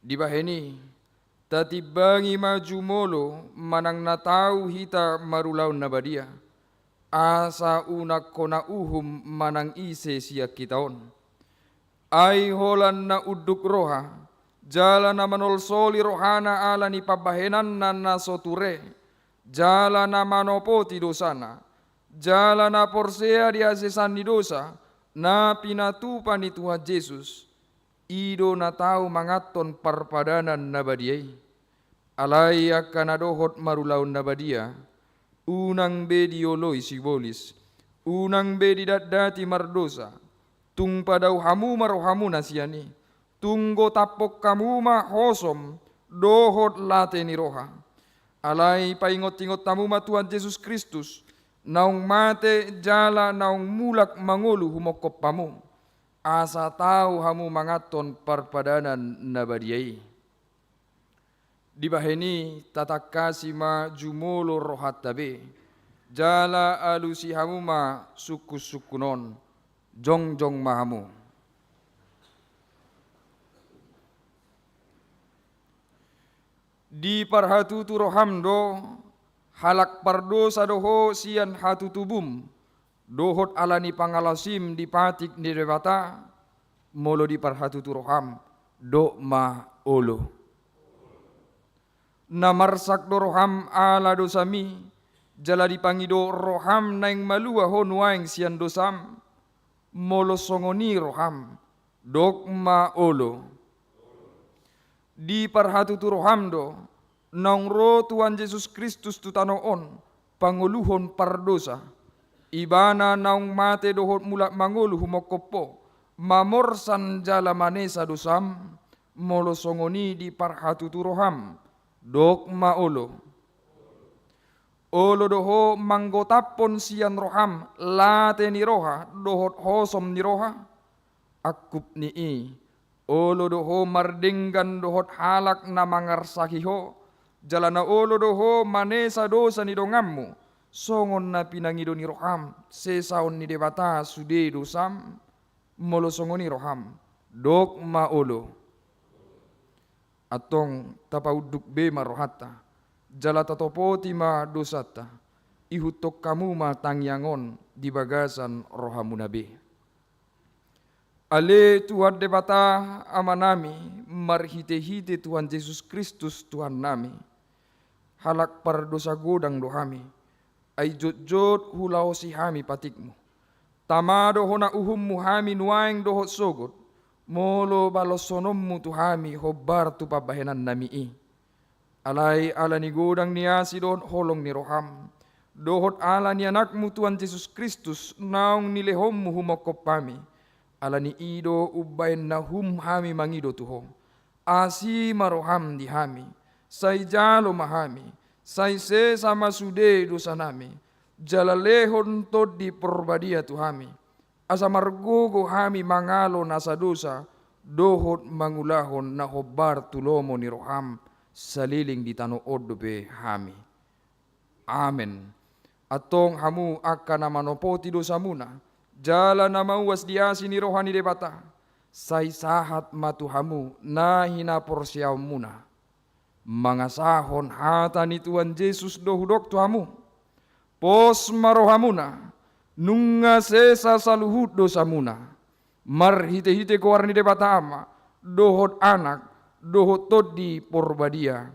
Dibahen i, tatimbangi ma jumolo manang na tau hita marulaon na badia, asa unang hona uhum manang ise sian hita on. Ai holan na unduk roha, jala na manolsoli rohana ala ni pambahenanna na so ture, jala na manopoti dosana, jala na porsea di hasesaan ni dosa na pinatupa ni Tuhan Jesus, i do na tau manganhon parpadanan na badia i. Alai angka na dohot marulaon na badia, unang be dioloi sibolis, unang be didatdati mardosa, tung padao hamu ma rohamuna sian i, tung gotaphon hamu ma hosom dohot late ni roha. Alai paingotingot hamu ma Tuhan Jesus Kristus, naung mate jala naung mulak mangolu humongkop hamu, asa tau hamu manganhon parpadanan na badia i. Dibahen i tatangkasi ma jumolo rohanta be, jala alusi hamu ma sungkunsungkun on, jongjong ma hamu. Diparhatutu roham do, halak pardosa do ho sian hatutubum, dohot ala ni pangalaosim di patik ni Debata? Molo diparhatutu roham, dok ma olo. Na marsak do roham ala dosami, jala dipangido roham naeng malua ho nuaeng sian dosam? Molo songon i roham, dok ma olo. Diparhatutu roham do, naung ro Tuhan Jesus Kristus tu tano on, pangoluhon pardosa. Ibana naung mate dohot mulak mangolu humongkop ho, mamorsan jala manesa dosam? Molo songon i diparhatutu roham, dok ma olo. Olo do ho manggotaphon sian roham late ni roha dohot hosom ni roha? Angkup ni i, olo do ho mardenggan dohot halak na mangarsaki ho, jala na olo do ho manesa dosa ni donganmu, songon na pinangido ni roham sesaon ni Debata sude dosam? Molo songon i roham, dok ma olo. Antong tapaunduk be ma rohanta, jala tatopoti ma dosanta, ihuthon hamu ma tangiang on di bagasan rohamuna be. Ale Tuhan Debata Amanami, marhitehite Tuhan Jesus Kristus Tuhannami, halak pardosa godang do hami, ai jotjot hulaosi hami patikmu. Tama do hona uhummu hami nuaeng dohot sogot, molo baloshononmu tu hami hombar tu pambahenannami i. Alai ala ni godang ni asi dohot holong ni roham, dohot ala ni Anakmu Tuhan Jesus Kristus naung nilehonmu humongkop hami, ala ni i do umbahen na hum hami mangido tu ho. Asi ma roham di hami, sai jalo ma hami, sai sesa ma sude dosanami, jala lehon Tondi Porbadia tu hami, asa margogo hami mangalo nasa dosa, dohot mangulahon na hombar tu lomo ni roham, saleleng di tano on dope hami. Amen. Antong hamu angka na manopoti dosamuna, jala na mauas di asi ni roha ni Debata, sai sahat ma tu hamu na hinaporseaonmuna. Mangasahon hata ni Tuhan Jesus do hudok tu hamu: Pos ma rohamuna, nunga sesa saluhut dosamuna, marhitehite goar ni Debata Ama, dohot Anak, dohot Tondi Porbadia.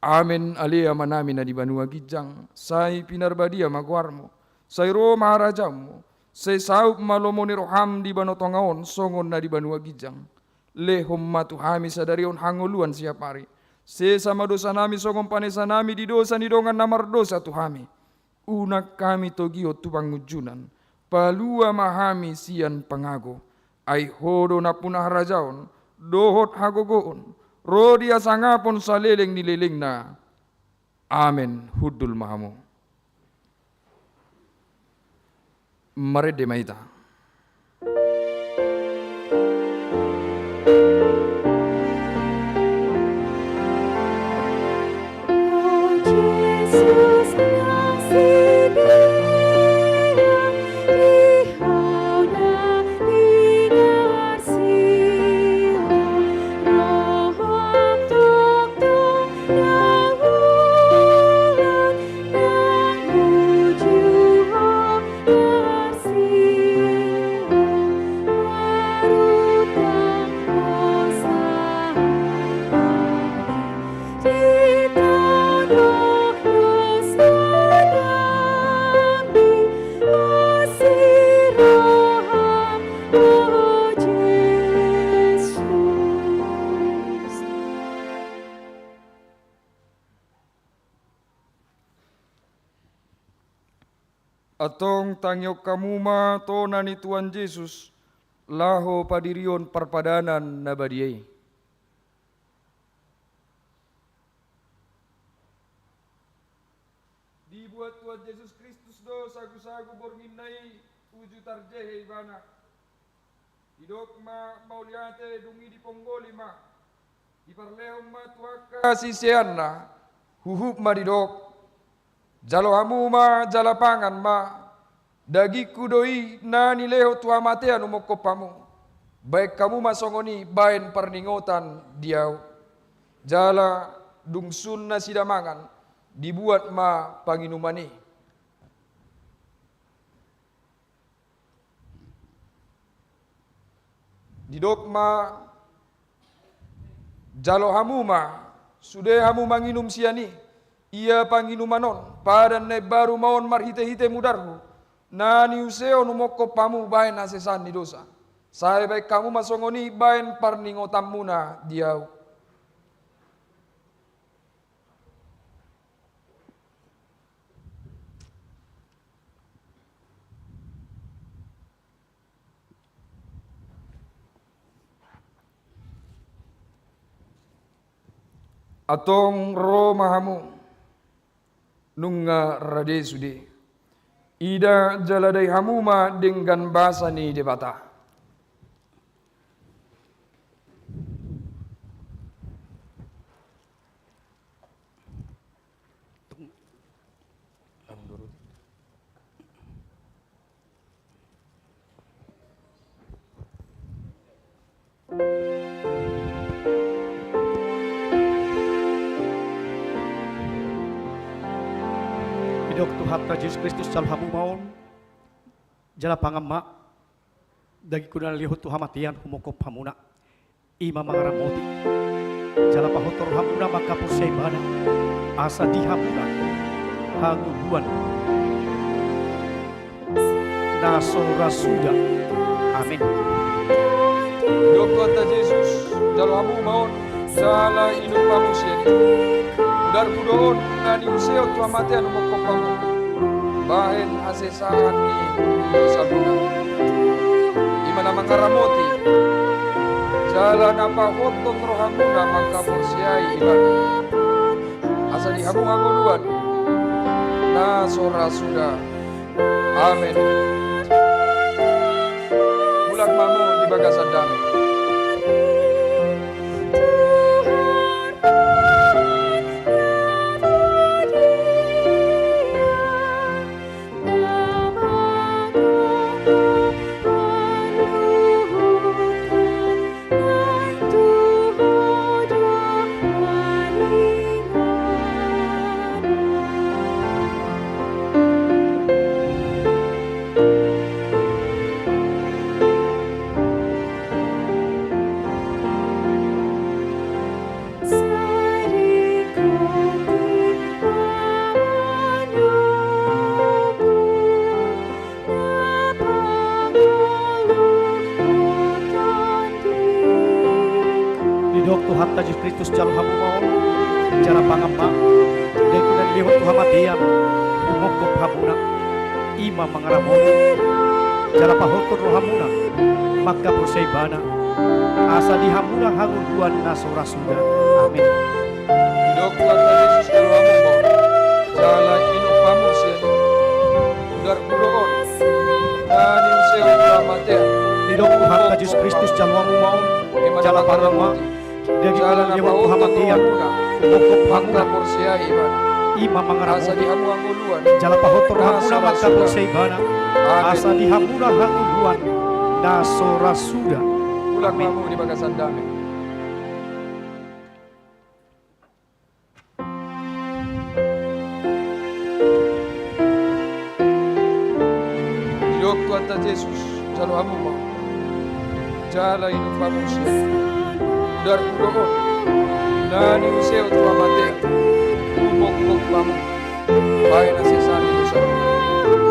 Amen. Ale Amanami na di banua ginjang, sai pinarbadia ma goarmu, sai ro ma harajaonmu, sai saut ma lomo ni roham di banua tonga on songon na di banua ginjang. Lehon ma tu hami sadari on hangoluan siapari. Sesa ma dosanami songon panesanami di dosa ni dongan na mardosa tu hami. Unang hami togihon tu pangunjunan, palua ma hami sian pangago. Ai ho do nampuna harajaon, dohot hagogoon, ro di hasangapon saleleng ni lelengna. Amen. Hundul ma hamu. Marende ma hita. Antong tangihon hamu ma tona ni Tuhan Jesus, laho padirihon parpadanan na badia i. Dibuat Tuhan Jesus Kristus do sagusagu borngin na i, uju tarjehe ibana. Didok ma mauliate, dung i diponggoli ma. Diparlehon ma tu angka siseanna, huhut ma didok: Jalo hamu ma, jala pangan ma. Dagingku do i na nilehon tu hamatean humongkop hamu. Baen hamu ma songon i baen parningotan di ahu. Jala dung sun nasida mangan, dibuat ma panginuman i. Didok ma: Jalo hamu ma, sude hamu manginum sian i. Ia panginuman on padan na imbaru ma on marhitehite mudarhu, na niuseon humongkop hamu baen hasesaan ni dosa. Sai baen hamu ma songon i baen parningotanmuna di ahu. Antong ro ma hamu. Nunga rade sude. Ida jala dai hamu ma denggan basa ni Debata. Didok Tuhanta Jesus Kristus, jalo hamu ma on, jala pangan ma, dagingku na nilehon tu hamatean humongkop hamuna. I ma mangaramoti, jala pahothon rohamuna mangkaporseai Ibana, asa di hamuna hangoluan na so ra suda. Amen. Didok Tuhanta Jesus, jalo hamu ma on, jala inum hamu sian i. Udarhu do on, na niuseon tu hamatean humongkop hamu, bahen hasesaan ni dosamuna. I ma na mangaramoti, jala na pahothon rohamuna mangkaporseai Ibana, asa di hamu hangoluan na so ra suda. Amen. Mulak ma hamu di bagasan dame. Didok Tuhanta Jesus Kristus, jalo hamu ma on, jala pangan ma, dagingku na nilehon tu hamatean humongkop hamuna. I ma mangaramoti, jala pahothon rohamuna mangkaporseai Ibana, asa di hamuna hangoluan na so ra suda. Amen. Didok Tuhanta Jesus, jalo hamu ma on, jala inum hamu sian i. Udarhu do on, na niuseon tu hamatean. Didok Tuhanta Jesus Kristus, jalo hamu ma on, jala pangan ma, dagingku na nilehon tu hamatean humongkop hamuna. I ma mangaramoti, jala pahothon rohamuna mangkaporseai Ibana, asa di hamuna hangoluan na so ra suda. Amen. Mulak ma hamu di bagasan dame. Didok Tuhanta Jesus, jalo hamu ma on, jala inum hamu sian i. Udarhu do on, na niuseon tu hamatean humongkop hamu, bahen hasesaan ni dosa.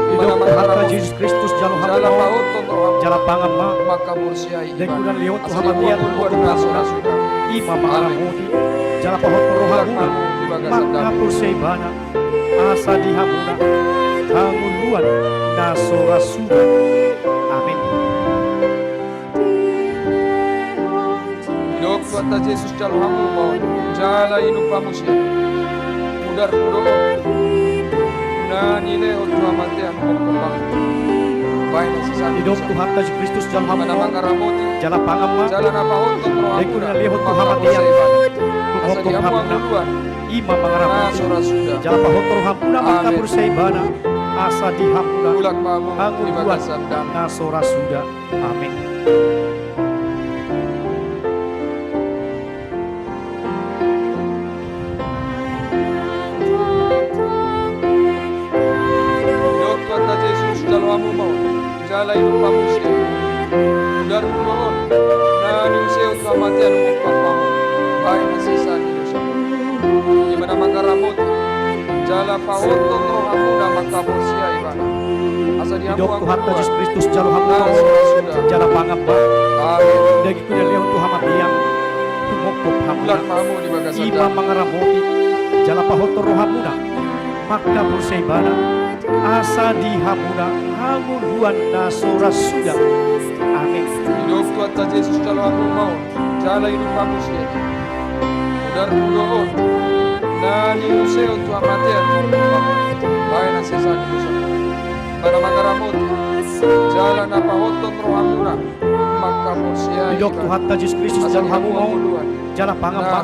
Didok Tuhanta Jesus Kristus, jalo hamu ma on, jala pangan ma, dagingku na nilehon tu hamatean humongkop hamuna. I ma mangaramoti, jala pahothon rohamuna mangkaporseai Ibana, asa di hamuna hangoluan na so ra suda. Amen. Didok Tuhanta Jesus, jalo hamu ma on, jala inum hamu sian i. Udarhu do on, na nilehon tu hamatean humongkop hamu, bahen hasesaan ni dosa. Didok Tuhanta Jesus Kristus, jalo hamu ma on, jala pangan ma, dagingku na nilehon tu hamatean humongkop hamuna. I ma mangaramoti, jala pahothon rohamuna mangkaporseai Ibana, asa di hamuna hangoluan na so ra suda. Amen. Didok Tuhanta Jesus, jalo hamu ma on, jala inum hamu sian i. Udarhu do on, na niuseon tu hamatean humongkop hamu, bahen hasesaan ni dosa. I ma na mangaramoti, jala pahothon rohamuna mangkaporseai Ibana, asa di hamuna hangoluan na so ra suda. Didok Tuhanta Jesus Kristus, jalo hamu ma on, jala pangan ma, dagingku na nilehon tu hamatean humongkop hamuna. I ma mangaramoti, jala pahothon rohamuna mangkaporseai Ibana, asa di hamuna hangoluan na so ra suda. Amen. Didok Tuhanta Jesus, jalo hamu ma on, jala inum hamu sian i. Udarhu do on, na niusehon tu hamatean, bahen hasesaan ni dosa. Ibana mangaramoti, jala na pahothon rohamuna mangkaporseai. Didok Tuhanta Jesus Kristus, jalo hamu ma on, jala pangan ma.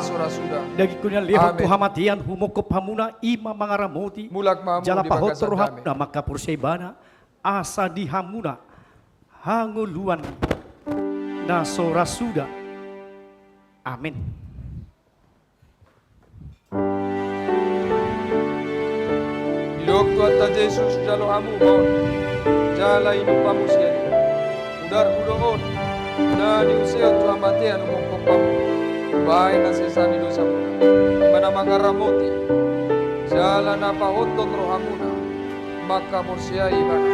Dagingku na lehon tu hamatean, humongkop hamuna, i ma mangaramoti, jala pahothon rohamuna mangkaporseai Ibana, asa di hamuna hangoluan na so ra suda. Amen. Didok Tuhanta Jesus, jalo hamu ma on, jala inum hamu sian i. Mudar hudoon, na niusehon tu hamatean, humongkop hamu, bahen hasesaan ni dosamuna. Ibana mangaramoti, jala na pahothon rohamuna mangkaporseai Ibana,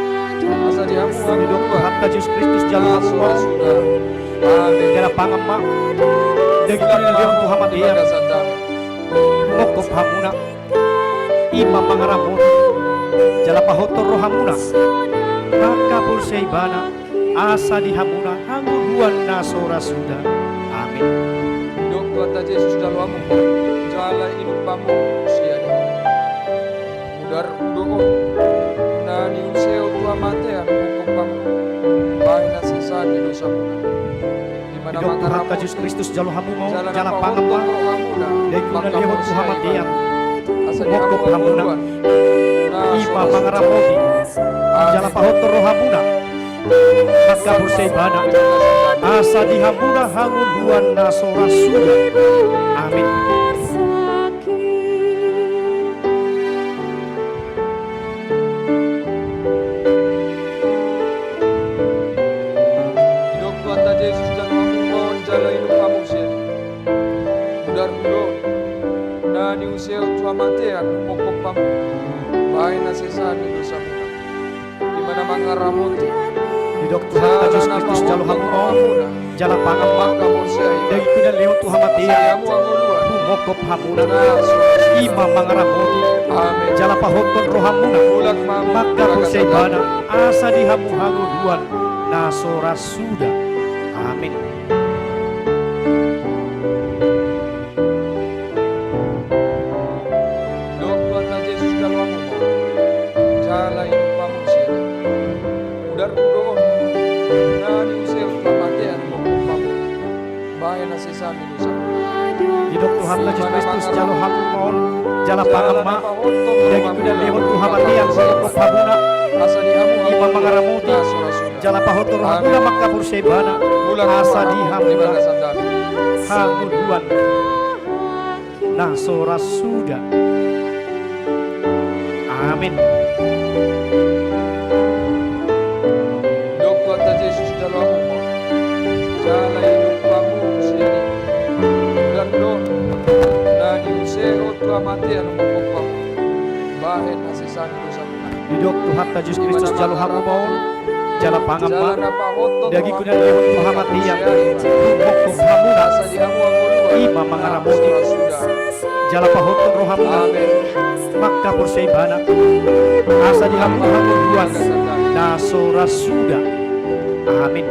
asa di hamu hangoluan. Didok Tuhanta Jesus Kristus, jalo hamu ma on, jala pangan ma. Dagingku na lehon tu hamatean, humongkop hamuna, i ma mangaramoti, jala pahothon rohamuna mangkaporseai Ibana, asa di hamuna hangoluan na so ra suda. Amen. Didok Tuhanta Jesus, jalo hamu ma on, jala inum hamu sian i. Mudar hudoon, na niusehon tu hamatean, humongkop hamu, bahen hasesaan ni dosamuna. Didok Tuhanta Jesus Kristus, jalo hamu ma on, jala pangan ma. Dagingku na lehon tu hamatean, humongkop hamuna, i ma mangaramoti, jala pahothon rohamuna mangkaporseai Ibana, asa di hamuna hangoluan na so ra suda. Amen. Didok Tuhanta Jesus, jalo hamu ma on, jala inum hamu sian i. Mudar hudoon, na niusehon tu hamatean, humongkop hamu, bahen hasesaan ni dosamuna. Ibana mangaramoti. Didok Tuhanta Jesus Kristus, jalo hamu ma on, jala pangan ma. Dagingku na lehon tu hamatean, humongkop hamuna, i ma mangaramoti, jala pahothon rohamuna mangkaporseai Ibana, asa di hamu hangoluan na so ra suda. Amen. Didok Tuhanta Jesus, jalo hamu ma on, jala inum hamu sian i. Mudar hudoon, na niusehon tu hamatean, humongkop hamu, bahen hasesaan ni dosamuna. Didok Tuhanta Jesus Kristus, jalo hamu ma on, jala pangan ma. Dagingku na lehon tu hamatean, humongkop hamuna, i ma mangaramoti, jala pahothon rohamuna mangkaporseai Ibana, asa di hamuna hangoluan na so ra suda. Amen. Didok Tuhanta Jesus, jalo hamu ma on, jala inum hamu sian i. Mudar hudoon, na niusehon tu hamatean, humongkop hamu, bahen hasesaan ni dosamuna. Didok Tuhanta Jesus Kristus, jalo hamu ma on, jala pangan ma. Dagingku na lehon tu hamatean, humongkop hamuna, i ma mangaramoti, jala pahothon rohamuna mangkaporseai Ibana, asa di hamu hangoluan na so ra suda. Amen.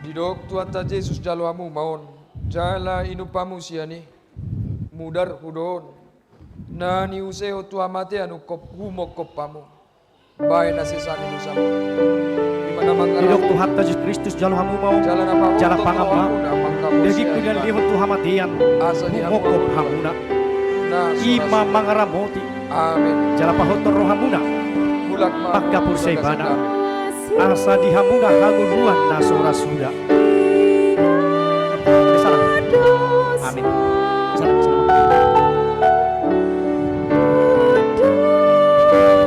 Didok Tuhanta Jesus, jalo hamu ma on, jala inum hamu sian i. Mudar hudoon, na niusehon tu hamatean, humongkop, humongkop hamu, bahen hasesaan ni dosamuna. Ibana mangaramoti. Didok Tuhanta Jesus Kristus, jalo hamu ma on, jala pangan ma. Dagingku na lehon tu hamatean, humongkop hamuna, i ma mangaramoti, jala pahothon rohamuna mangkaporseai Ibana, asa di hamuna hangoluan na so ra suda. Amen.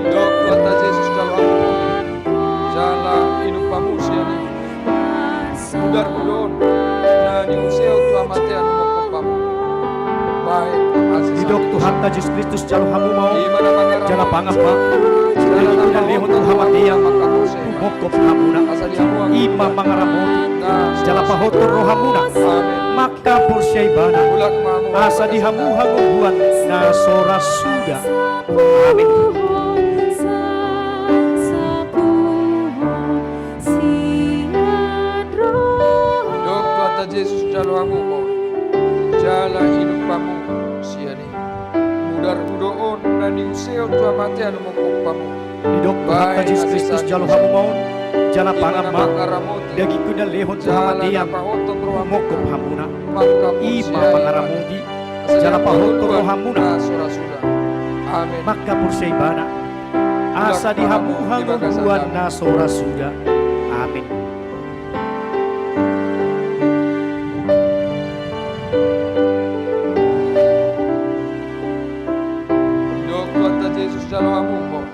Didok Tuhanta Jesus, jalo hamu ma on, jala inum hamu sian i. Mudar hudoon, na niusehon tu hamatean, humongkop hamu, bahen hasesaan. Didok Tuhanta Jesus Kristus, jalo hamu ma on, jala pangan ma. Dagingku na lehon tu hamatean, humongkop hamuna, i ma mangaramoti, jala pahothon rohamuna mangkaporseai Ibana, asa di hamu hangoluan na so ra suda. Amen. Sian roha Didok Tuhanta Jesus Kristus, jalo hamu ma on, jala pangan ma. Dagingku na lehon tu hamatean, humophop hamuna. I ma mangaramoti, jala pahothon rohamuna. Mangkaporseai ibana, asa di hamu hangoluan na so ra suda. Amen. Didok Tuhanta Jesus, jalo hamu ma on,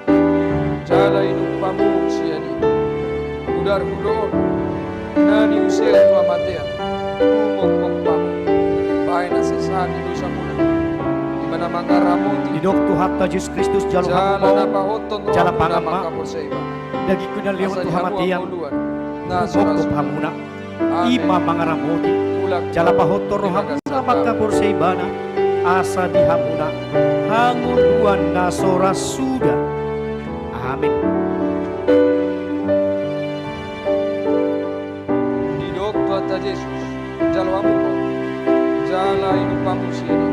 jala inum hamu sian i. Mudarhu do on, na niusehon tu hamatean, humophop hamu, bahen hasesaan ni dosamuna. I ma na mangaramoti. Didok Tuhanta Jesus Kristus, jalo hamu ma on, jala pangan ma. Dagingku na lehon tu hamatean, humophop hamuna. I ma mangaramoti, jala pahothon rohamuna. Mangkaporseai ibana, asa di hamuna hangoluan na so ra suda. Amen. Didok Tuhanta Jesus, jalo hamu ma on, jala inum hamu sian i.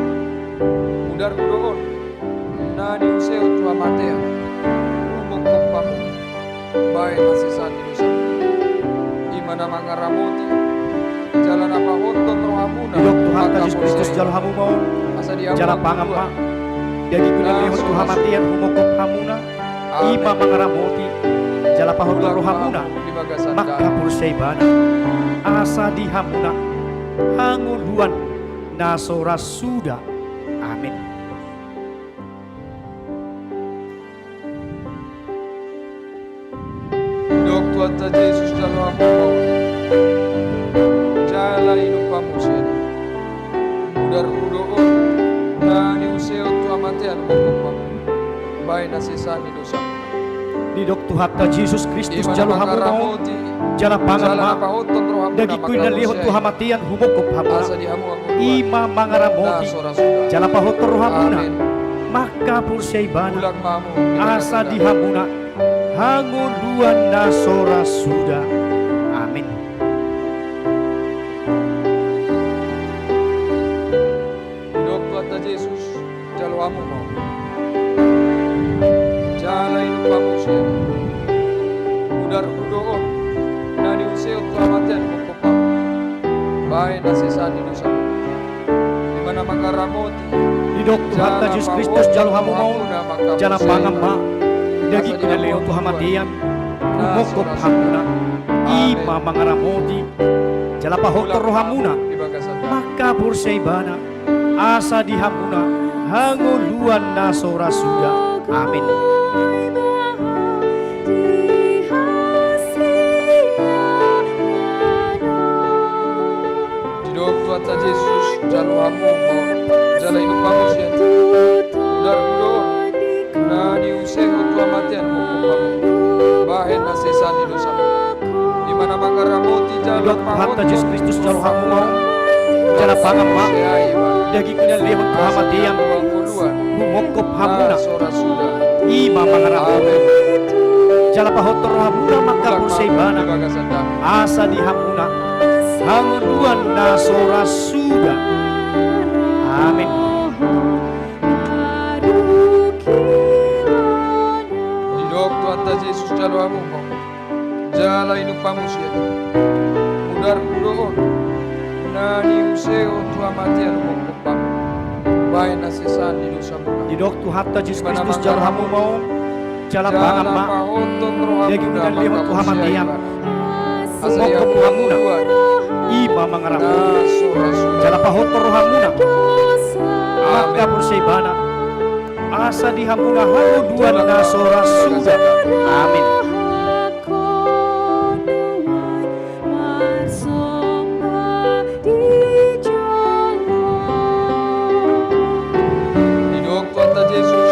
Mudarhu do on, na niusehon tu hamatean, humophop hamu, bahen hasesaan ni dosa. I ma na mangaramoti, jala na pahothon rohamuna. Didok Tuhanta Jesus Kristus, jalo hamu ma on, jala pangan ma. Dagingku na lehon tu hamatean, humophop hamuna. I ma mangaramoti, jala pahothon rohamuna. Mangkaporseai ibana, asa di hamuna hangoluan na so ra suda. Amen. Didok Tuhanta Jesus, jalo hamu ma on, jala inum hamu sian i. Mudarhu do on, na niusehon tu hamatean, humophop hamu, bahen hasesaan ni dosa. Didok Tuhanta Jesus Kristus, jalo hamu ma on, jala pangan ma. Dagingku na lehon tu hamatean, humophop hamuna. I ma mangaramoti, jala pahothon rohamuna. Mangkaporseai ibana, asa di hamuna hangoluan na so ra suda. Amen. Didok Tuhanta Jesus, jalo hamu ma on, jala inum hamu sian i. Mudarhu do on, na niusehon tu hamatean, humophop hamu, bahen hasesaan ni dosa. I ma na mangaramoti. Didok Tuhanta Jesus Kristus, jalo hamu ma on, jala pangan ma. Dagingku na lehon tu hamatean, humophop hamuna. I ma mangaramoti, jala pahothon rohamuna. Mangkaporseai ibana, asa di hamuna hangoluan na so ra suda. Amen. Didok Tuhanta Jesus, jalo hamu ma on, jala inum hamu sian i. Mudarhu do on, na niusehon tu hamatean, humophop hamu, bahen hasesaan ni dosa. I ma na mangaramoti, jala pahothon. Didok Tuhanta Jesus Kristus, jalo hamu ma on, jala pangan ma. Dagingku na lehon tu hamatean, humophop hamuna. I ma mangaramoti, jala pahothon rohamuna. Mangkaporseai ibana, asa di hamuna hangoluan na so ra suda. Amen. Didok Tuhanta Jesus, jalo hamu ma on, jala inum hamu sian i. Mudarhu do on, na niusehon tu hamatean, humophop hamu, bahen hasesaan ni dosamuna. Didok Tuhanta Jesus Kristus, jalo hamu ma on, jala pangan ma. Dagingku na lehon tu hamatean, humophop hamuna. I ma mangaramoti, jala pahothon rohamuna. Mangkaporseai ibana, asa di hamuna hangoluan na so ra suda. Amen. Didok Tuhanta Jesus,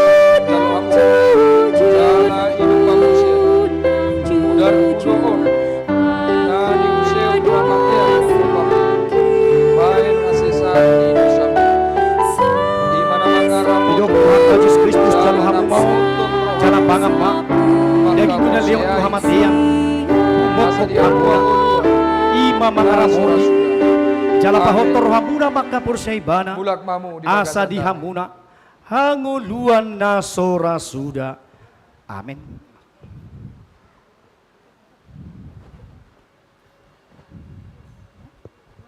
jalo hamu ma on, jala inum hamu sian i. Mudarhu do on, na niusehon tu hamatean, humophop hamu, bahen hasesaan ni dosa. I ma na mangaramoti. Didok Tuhanta Jesus Kristus, jalo hamu ma on, jala pangan ma. Dagingku na lehon tu hamatean, humophop hamuna. I ma mangaramoti, jala pahothon rohamuna. Mangkaporseai ibana, asa di hamuna hangoluan na so ra suda. Amen.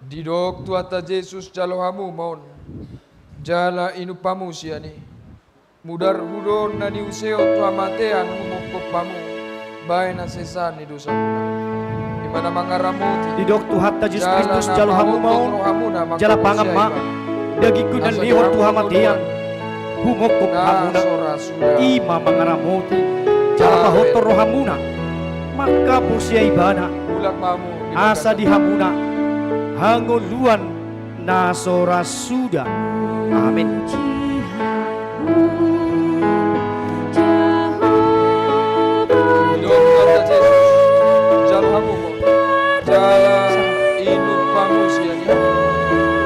Didok Tuhanta Jesus, jalo hamu ma on, jala inum hamu sian i. Mudarhu do on na niusehon tu hamatean humongkop hamu, bahen hasesaan ni dosamuna. I ma na mangaramoti. Didok Tuhanta Jesus Kristus, jalo hamu ma on, jala pangan ma. Dagingku na nilehon tu hamatean humongkop hamuna, i ma mangaramoti jala pahothon rohamuna manghaporseai Ibana. Asa di hamuna hangoluan na so ra suda. Amen. Didok Tuhanta Jesus, jalo hamu ma on, jala inum hamu sian i.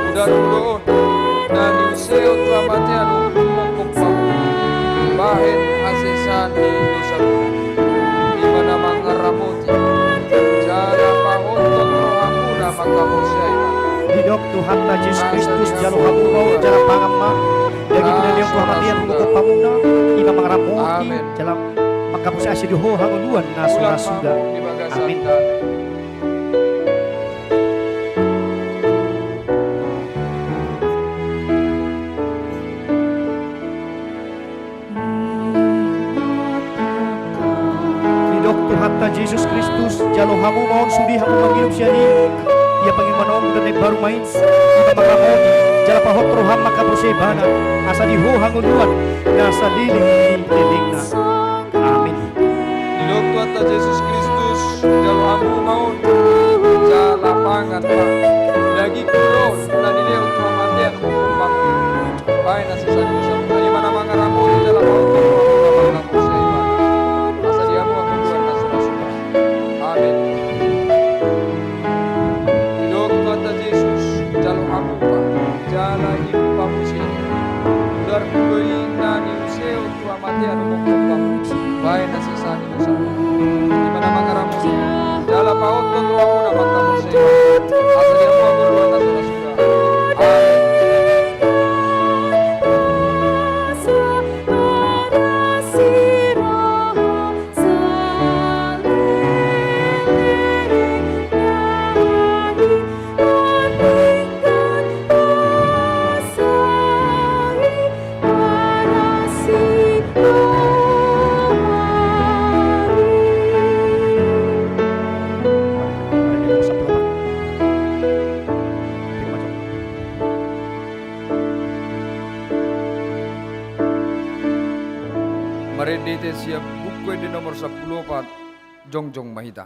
Mudarhu do on na niusehon tu hamatean humongkop hamu, bahen hasesaan ni dosamuna. I ma na mangaramoti jala pahothon rohamuna manghaporseai Ibana. Didok Tuhanta Jesus Kristus, jalo hamu ma on, jala pangan ma. Dagingku na nilehon tu hamatean humongkop hamuna, i ma mangaramoti jala manghaporseai, asa di ho hangoluan na so ra suda. Amen. Didok Tuhanta Jesus Kristus, jalo hamu ma on sude hamu manginum sian i. Ia panginuman on dohot na imbaru ma i, i ma mangaramoti jala pahothon roham manghaporseai Ibana, asa di ho hangoluan na saleleng ni lelengna. Amen. Didok Tuhanta Jesus Kristus, jalo hamu ma on, jala pangan ma. Dagingku do on na nilehon tu hamatean humongkop hamu, bahen hasesaan ni dosamuna. I ma na mangaramoti jala pahothon rohamuna manghaporseai Ibana, asa di hamu hangoluan na so ra suda. Amen. Didok Tuhanta Jesus, jalo hamu ma on, jala inum hamu sian i. Mudarhu do i na niusehon tu hamatean humongkop hamu, bahen hasesaan ni dosamuna. I ma na mangaramoti jala pahothon rohamuna manghaporseai Ibana, asa di hamu hangoluan na so ra suda. Amen. Marende hita sian Buku Ende nomor sampulu opat, jongjong ma hita.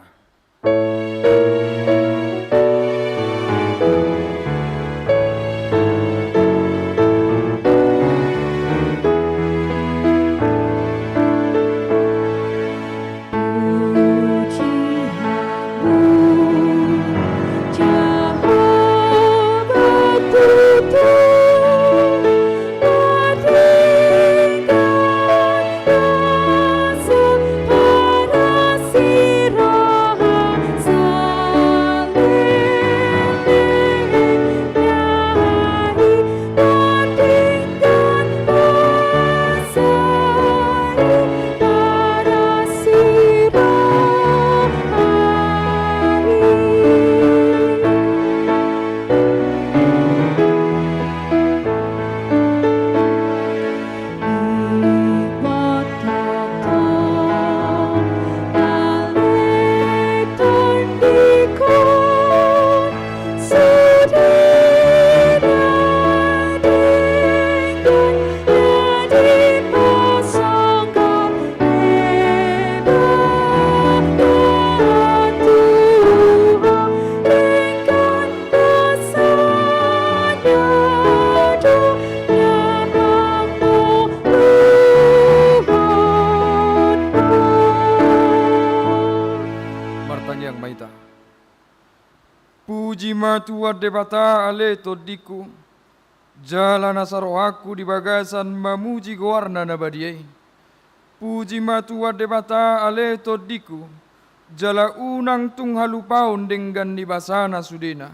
Martangiang ma hita. Puji ma Tuhan Debata ale tondingku, jala nasa rohangku di bagasan mamuji goarna na badia i. Puji ma Tuhan Debata ale tondingku, jala unang tung halupaon denggan ni basana sudena.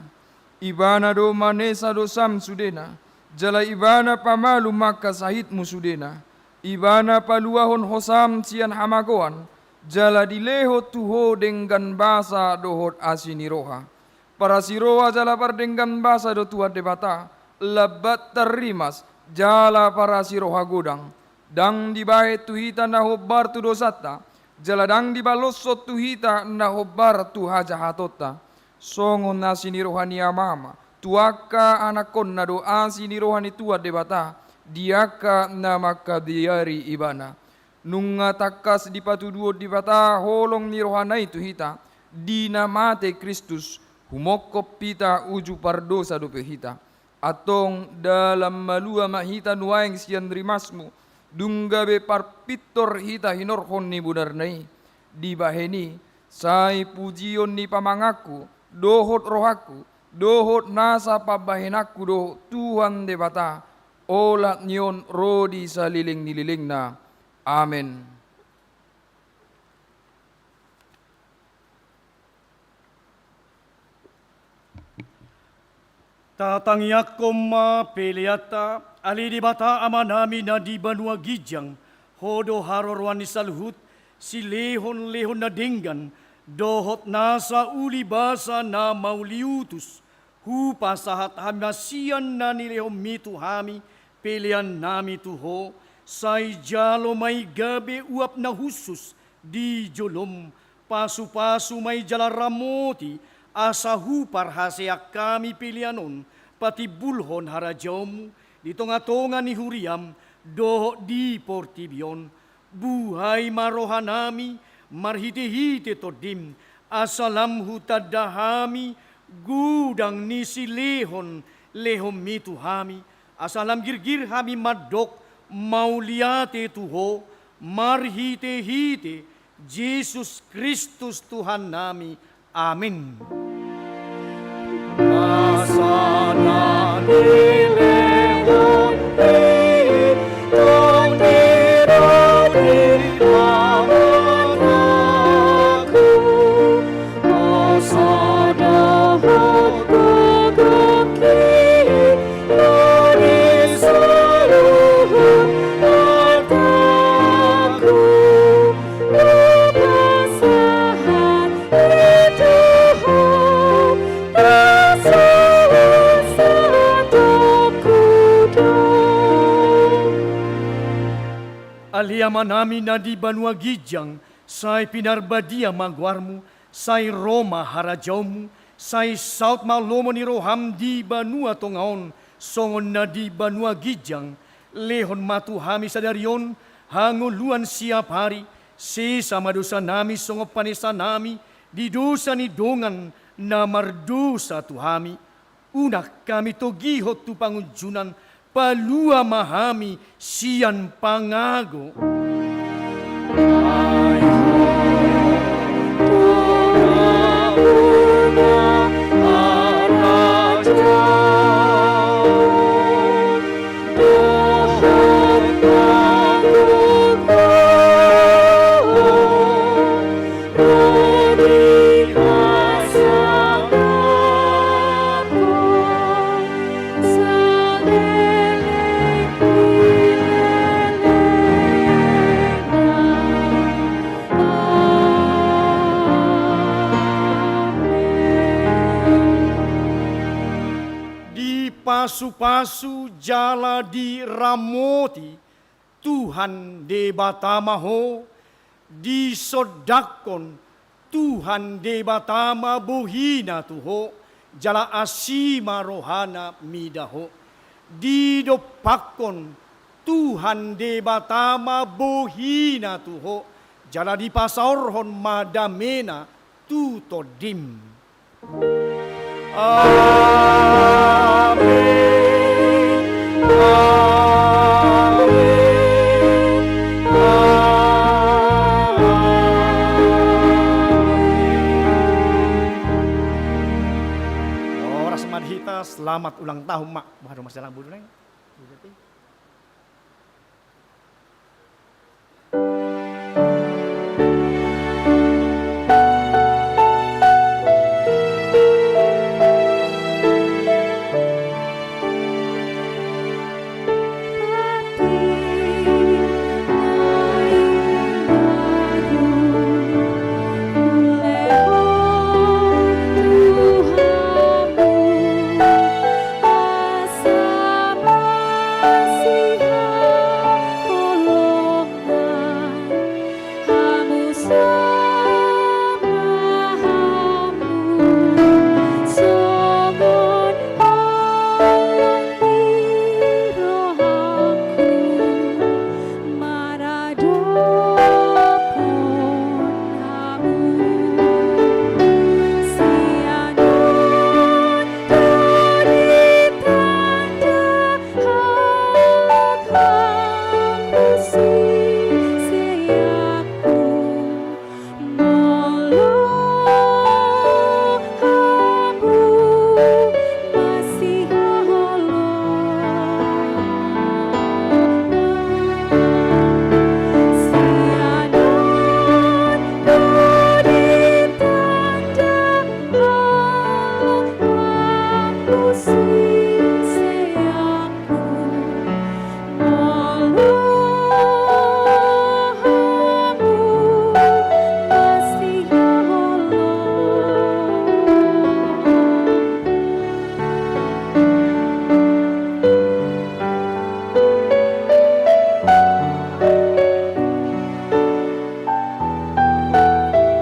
Ibana do manesa dosam sudena, Jala Ibana pamalum angka sahitmu sudena. Ibana paluahon hosam sian hamagoan, jala dilehon tu ho denggan basa dohot asi ni roha. Parasiroha jala pardenggan basa do Tuhan Debata, lambat tarrimas, jala parasiroha godang. Ndang dibahen tu hita na hombar tu dosanta, jala ndang dibaloshon tu hita na hombar tu hajahatonta. Songon asi ni roha ni amama tu angka anakkonna do asi ni roha ni Tuhan Debata di angka na mangkabiari Ibana. Nunga tangkas dipatuduhon Debata holong ni rohana i tu hita, di na mate Kristus, humongkop hita uju pardosa dope hita. Antong dalan malua ma hita nuaeng sian rimasmu, dung gabe parpintor hita hinorhon ni bonarna i. Dibahen i, sai pujion ni pamanganku, dohot rohangku, dohot nasa pambahenanku do Tuhan Debata, olat ni on ro di saleleng ni lelengna. Amen. Tatangiangkon ma peleanta. Ale Debata Amanami na di banua ginjang, Ho do haroroan ni saluhut silehonlehon na denggan dohot nasa uli basa na mauliutus. Hupasahat hami ma sian na nilehonmi tu hami peleannami tu Ho, sai jalo ma i gabe uap na hushus di jolom, pasupasu ma i jala ramoti, asa huparhaseang hami pelean on patimbulhon harajaonmu di tongatonga ni huriam dohot di portibi on. Buhai ma rohanami marhitehite Tondim, asa lam hutanda hami godang ni silehonlehonmi tu hami, asa lam girgir hami mandok mauliate tu Ho marhitehite Jesus Kristus Tuhannami. Amen. Ale Amanami na di banua ginjang, sai pinarbadia ma goarmu, sai ro ma harajaonmu, sai saut ma lomo ni roham di banua tonga on, songon na di banua ginjang. Lehon ma tu hami sadari on hangoluan siapari, sesa ma dosanami songon panesanami di dosa ni dongan na mardosa tu hami. Unang hami togihon tu pangunjunan, palua ma hami sian pangago. Dipasupasu jala diramoti Tuhan Debata ma ho, disondangkon Tuhan Debata ma bohina tu ho, jala asi ma rohana mida ho. Didompakkon Tuhan Debata ma bohina tu ho, jala dipasaorhon ma damena tu tondim. Amen. Amen. Amen. Horas ma di hita, selamat ulang tahun ma. Wah, rumah jalan bodo neng.